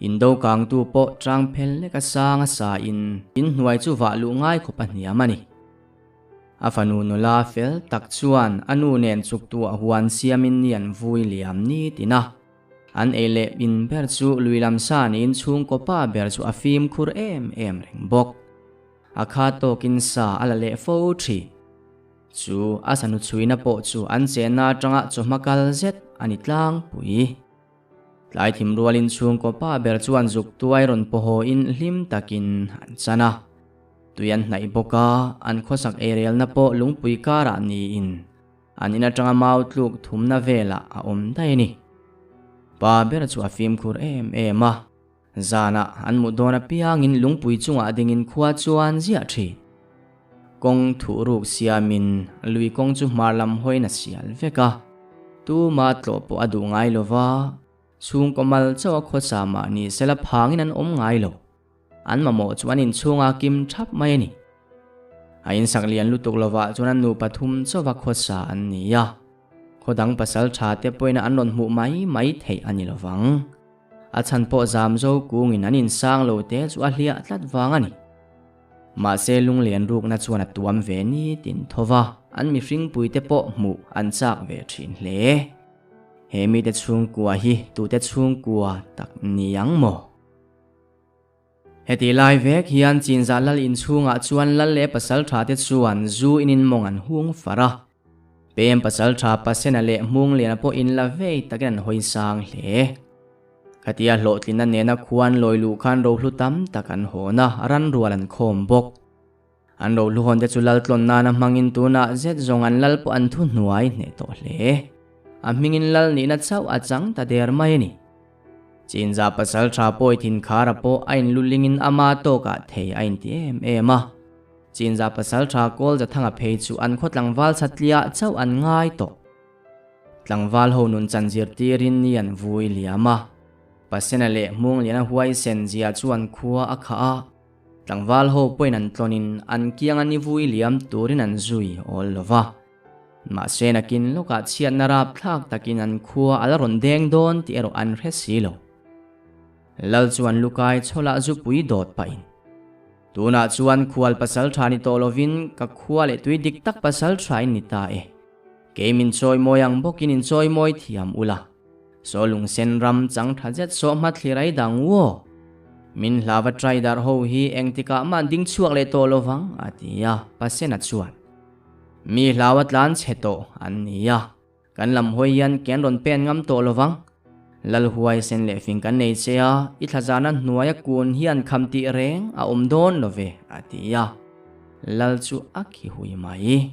Indo kangtu pawh tang phel lek a sang a sa in inhnuai chu vah luh ngai khawp a hniam a ni. A fanu nula fel tak chuan a nu nen chuktuah huan siamin ni an vui liam ni tin a. An ei leh in ber chu lui lam sa niin chhungkaw pa ber chu a fimkhur em em reng bawk. A kha tawkin sa a la leh fo thin. Chu a sanu chhuina pawh chu an chenna atanga chawhma kal zet a ni tlangpui. Tlai thim rualin chhungkaw pa ber chuan zuk tuai rawn pawhawin hlim takin an chan a. Tui an hnaih bawk a, an khawsak eirelna pawh lungpui karah niin An in atanga mau tluk thumna velah a awm daih a ni. Pa ber chu a fimkhur em em a. Zanah an mut dawn apiangin lungpui chungah dingin khua chuan ziah thin. Kawng thuh ruk siamin lui kawng chu hmar lam hawiin a sial vek a, tuma tlawh pawh a duh ngai lo va, chhungkaw mal chauh a khawsa mah ni sela phangin an awm ngai lo. An mamawh chu an inchhungah kim thap mai a ni. A insak lian lutuk lovah chuan an nupa thum chauva khawsa an ni a, khaw dang pasal tha te pawhin an rawn hmuh mai mai theih a ni lovang. A chhan pawh zam zo kungin an insang lo te chu a hliah tlat vang a ni. Mahse lunglian rukna chuan a tuam ve nitin tho va, an mihringpui te pawh hmuh an chak ve thin hle. He mite chhungkua hi tute chhungkua tak ni ang maw? Heti lai vek hian Chinzah lal inchhungah chuan lal leh pasal tha te chuan zu inin mawng an hung far a. Pem pasal tha Pasena leh Hmungliana pawh in la vei takin an hawi sang hle. Khatia hlawhtlinna nena khuan lawi luh khan rohlu tam tak an hawn a, ran rual an khawm bawk. An rohlu hawn te chu lal tlawn nana hmangin tunah zet zawng an lal pawh an thuhnuai hneh tawh hle. A hmingin lal nihna chauh a chang ta der mai a ni. Chinza pasal tha pawi thinkhara pawh a inlulingin ama tawkah thei a inti em em a. Chinza pasal tha kawl Zathanga phei chu an khaw tlangval satliah chauh an ngai tawh. Tlangval ho nun chan zirtirin ni an vui liam a. Pasena leh Hmungliana huaisen zia chu an khua a khah a. Tlangval ho pawhin an tlawnin an kianga ni vui liam turin an zui awl lo va. Mahse nakin lawkah chhiatna rapthlak takin an khua a la rawn deng dawn tih erawh an hre si lo. Lal chuan lukai chhawlah zupui dawt pahin, Tunah chuan khual pasal tha ni tawh lovin ka khua leh tui dik tak pasal tha in ni ta e. Kei min chawi mawi ang bawkin in chawi mawi thiam ula. Saw lungsen ram chang tha zet sawh hma thlir ai dang u aw. Min hlava trai darh ho hi engtikah mah an ding chhuak leh tawh lovang, a ti a, Pasena chuan. Mi hlau a tlan chhe tawh an ni a, kan lam hawi hian ke an rawn pen ngam tawh lo vang. Lal huai sen leh fing kan nei che a, i thlazana hnuaia kun hian kham tih reng a awm dawn lo ve, a ti a. Lal chu a khi hui mai.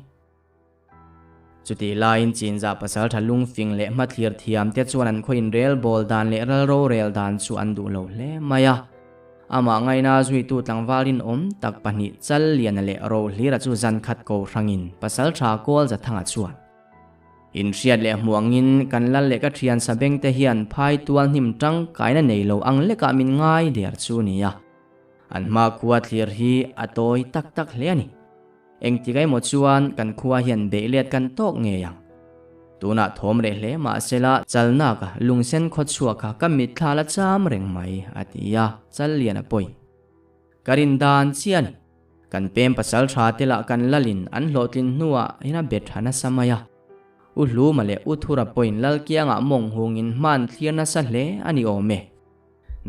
Chutih laiin Chinzah pasaltha lungfing leh hmathlir thiam te chuan an khaw inrel bawl dan leh ral rorel dan chu an duh lo hle mai a. Amah ngaina zuitu tlangval rinawm tak pahnih Challiana leh Rohlira chu zan khat ko hrangin Pasaltha Kawl Zathanga chuan inhriat leh hmuh angin kan lal leh ka thian Sabeng te hian phai tual hnim tangkaina nei lo ang lekah min ngai der chu nia. An hma khua thlir hi a tawi tak tak hle a ni. Engtik emaw chuan kan khua hian beih let kan tawk ngei ang. Tunah thawm reh hle mah sela chalnak a lungsen khaw chhuak kha ka mitthla la cham reng mai, a ti a, chal lian a pawi. Ka rin dan chiah a ni. Kan pem pasal tha te lah kan lalin an hlawhtlin hnuah hian a bet tha nasa mai a. U Hluma leh U Thura pawhin Lalkiangah mawng hungin hman thlir nasa hle a ni awm e.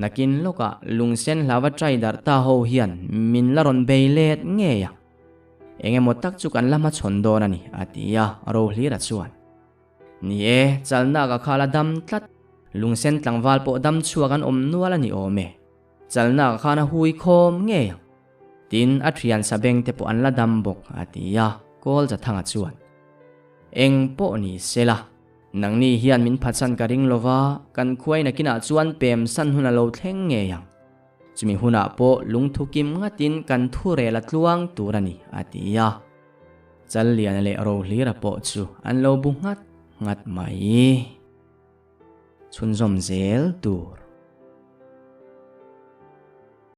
Nakin lawkah lungsen hlava trai darh ta ho hian min la rawn bei let ngei a, eng emaw tak chu kan la hmachhawn dawn a ni, a ti a, Rohlira chuan. Ni e, chalnak a khal a dam tlat, lungsen tlangval pawh dam chhuak an awm nual a ni awm e, chalnak khan a hui khawm ngei ang. Tin, a thian sabeng te pawh an la dam bawk, a ti a, Kawlzathanga chuan. Eng pawh ni sela. Nangni hian min phatsan ka ring lova, kan khuai nakinah chuan pem san hun a lo thleng ngei ang. Chumi hunah pawh lungthu kim ngatin kan thu rel a tluang tur a ni, a ti a. Challiana leh Rohlira pawh chu an lo bu nghat nghat mai. Chhunzawm zel tur.